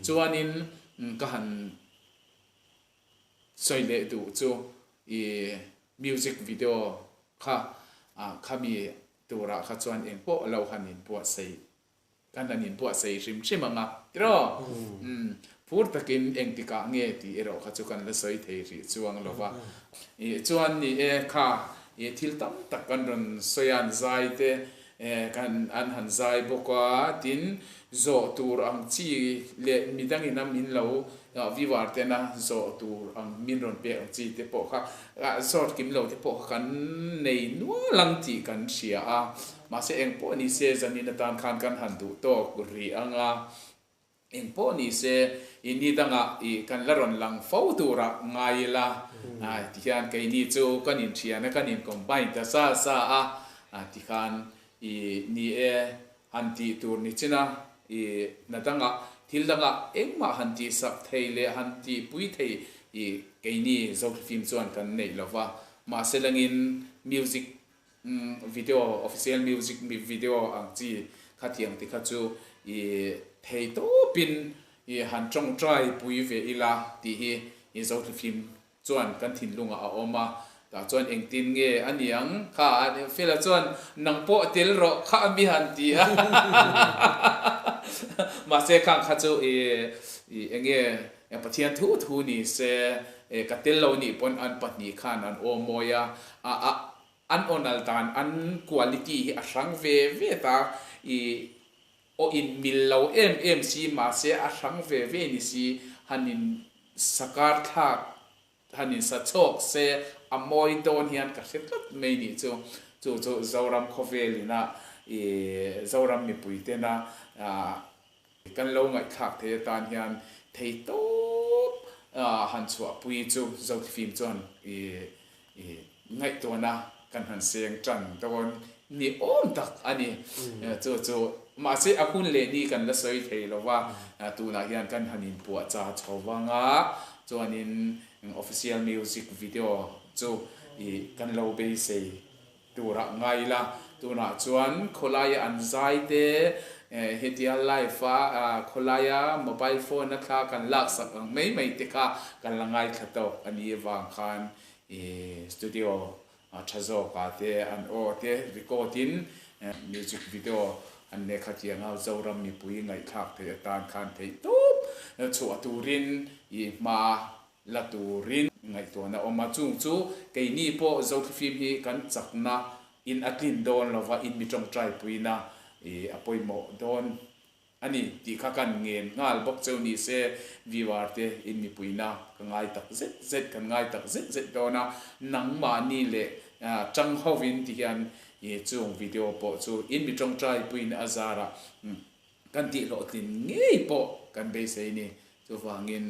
Chuanin ka han sawi leh duh chu i music video kha khami turah kha chuan engpawh lo han inbuatsaih kan han inbuatsaih hrim hrim ang a tiraw? Phur takin engtikah nge tih erawh kha chu kan la sawi thei rih chuang lo va. Chuan ni e kha i thil tam tak kan rawn sawi a, an zai te kan an han zai bawk a, tin zawh tur ang chi leh midangin a min lo viewer tena zawh tur ang min rawn pek ang chi te pawh kha zawt kim lo te pawh kha kan nei nual ang tih kan hria a, mahse engpawh ni se zanin atan khan kan han duh tawk rih ang a. Engpawh ni se, i ni dangah i kan la rawn lang fo turah ngai ila, tihian keini chu kan inthian a, kan in combine ta sa sa a, tikhan i ni e han tih tur ni chin a, i na dangah thil dangah engmah han tihsak thei leh han tihpui thei i keini Zothifim chuan kan neih lo va, mahse langin music Video, official music video ang chi khatiang te kha chu i thei tawpin i han tawngtai pui ve ila tih hi i Zothlifim chuan kan thinlungah a awm a. Tah chuan engtin nge a niang kha Fela chuan nang pawh tel rawh kha a mi han ti a. Mahse khang kha chu i enge Pathian thu thu ni se ka tel lo nih pawn an pahnih khan an aw mawi a, a an awnal dan an quality hi a hrang ve ve ta i aw in mil lo em em si mahse a hrang ve ve ni si han in sakar thlak han in sa chhawk se a mawi dawn hian ka hre tlat mai nih chu chu chu Zoram khawvel ina i Zoram mipui tena Kan lo ngaihthlak thei atan hian thei tawp han chhuahpui chu Zothifim chuan i ngaihtuahna kan han seng tan dawn ni awm tak a ni. Chu chu mahse a hun leh ni kan la sawi thei lo va, tunah hian kan han inpuahchah chho vang a, chuanin official music video chu i kan lo beisei Turah ngai ila, tunah chuan khawlaia an zai te, hetia live a khawlaia mobile phone a thla kan laksak ang mai mai te kha kan la ngaithla tawk a nih avang khan i studio tha zawkah te an aw te record in music video an lehkha tianga Zoram mipui ngaihthlak theih atan khan theih tawp chhuah turin i hma La turin ngaihtuahna awm a, chung chu keini pawh Zothlifim hi kan chakna in a tlin dawn lova in mi tawngtai puina i a pawimawh dawn a ni tih kha kan ngen nghal bawk cheu ni se viewer te in mipuina ka ngai tak zet zet kan ngai tak zet zet dawn a, nangmahni leh tang hovin ti hian i chung video pawh chu in mi tawngtai puina a zarah Kan tihhlawhtlin ngei pawh kan beisei ni. Chuvangin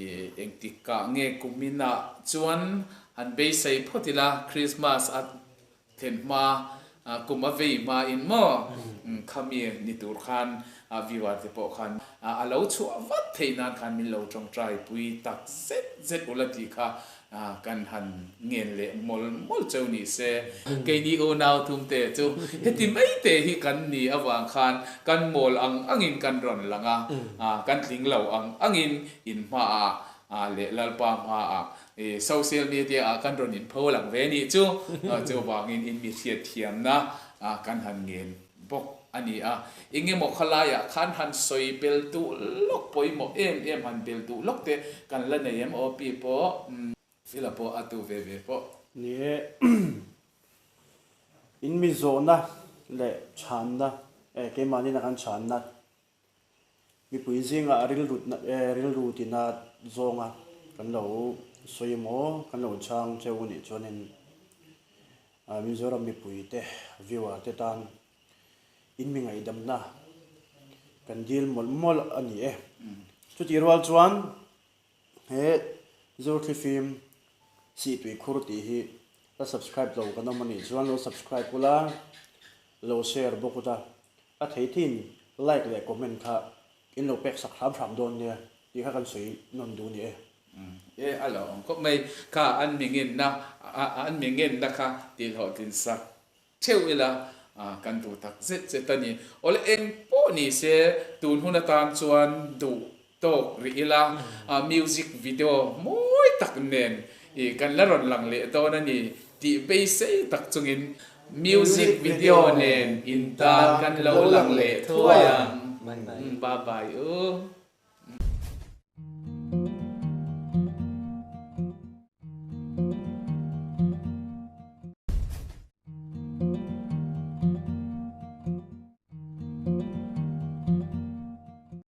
i engtikah nge kuminah chuan han beisei phawt ila, Christmas a thlen hma, kum a vei hmain maw khami ni tur khan viewer te pawh khan a lo chhuah vat theih nan khan min lo tawngtai pui tak zet zet ula tih kha Kan han ngen leh mawl mawl cheu ni se, keini unau thumte chu heti mai te hi kan ni avang khan kan mawl ang angin kan rawn lang a, kan tling lo ang angin in hmaah leh Lalpa hmaah i social media ah kan rawn inpho lang ve nih chu. Chuvangin in mi hriatthiamna kan han ngen bawk a ni a. Engemaw khalaiah khan han sawi bel duh lawk pawimawh em em han bel duh lawk te kan la nei em aw pi pawh. Fila pawh a tu ve ve pawh. Ni e, in mi zawhna leh chhanna, keimahni na kan chhanna, mipui zingah rilrutna, rilru tina zawnga kan lo sawi emaw, kan lo chhang cheu a nih chuanin Mizoram mipuite, viewer te tan in mi ngaihdamna kan dil mawlh mawlh a ni e. Chutih rual chuan He Zurthlifim Sihtui Khur tih hi la subscribe lo kan awm a nih chuan lo subscribe ula, lo share bawk ula, a thei thin like leh comment kha in lo pek sak hram hram dawn nia tih kha kan sawi nawn duh a ni e. E a lo awm khawp mai kha an mi ngenna an mi ngenna kha tih hlawhtlin sak Theuh ila kan duh tak zet zet a ni. Awle eng pawh ni se tun hun atan chuan duh tawk rih ila music video mawi tak nen i kan la rawn lang leh dawn a ni tih beisei tak chungin music video nen in tan kan lo lang leh thuai ang. Bye bye u.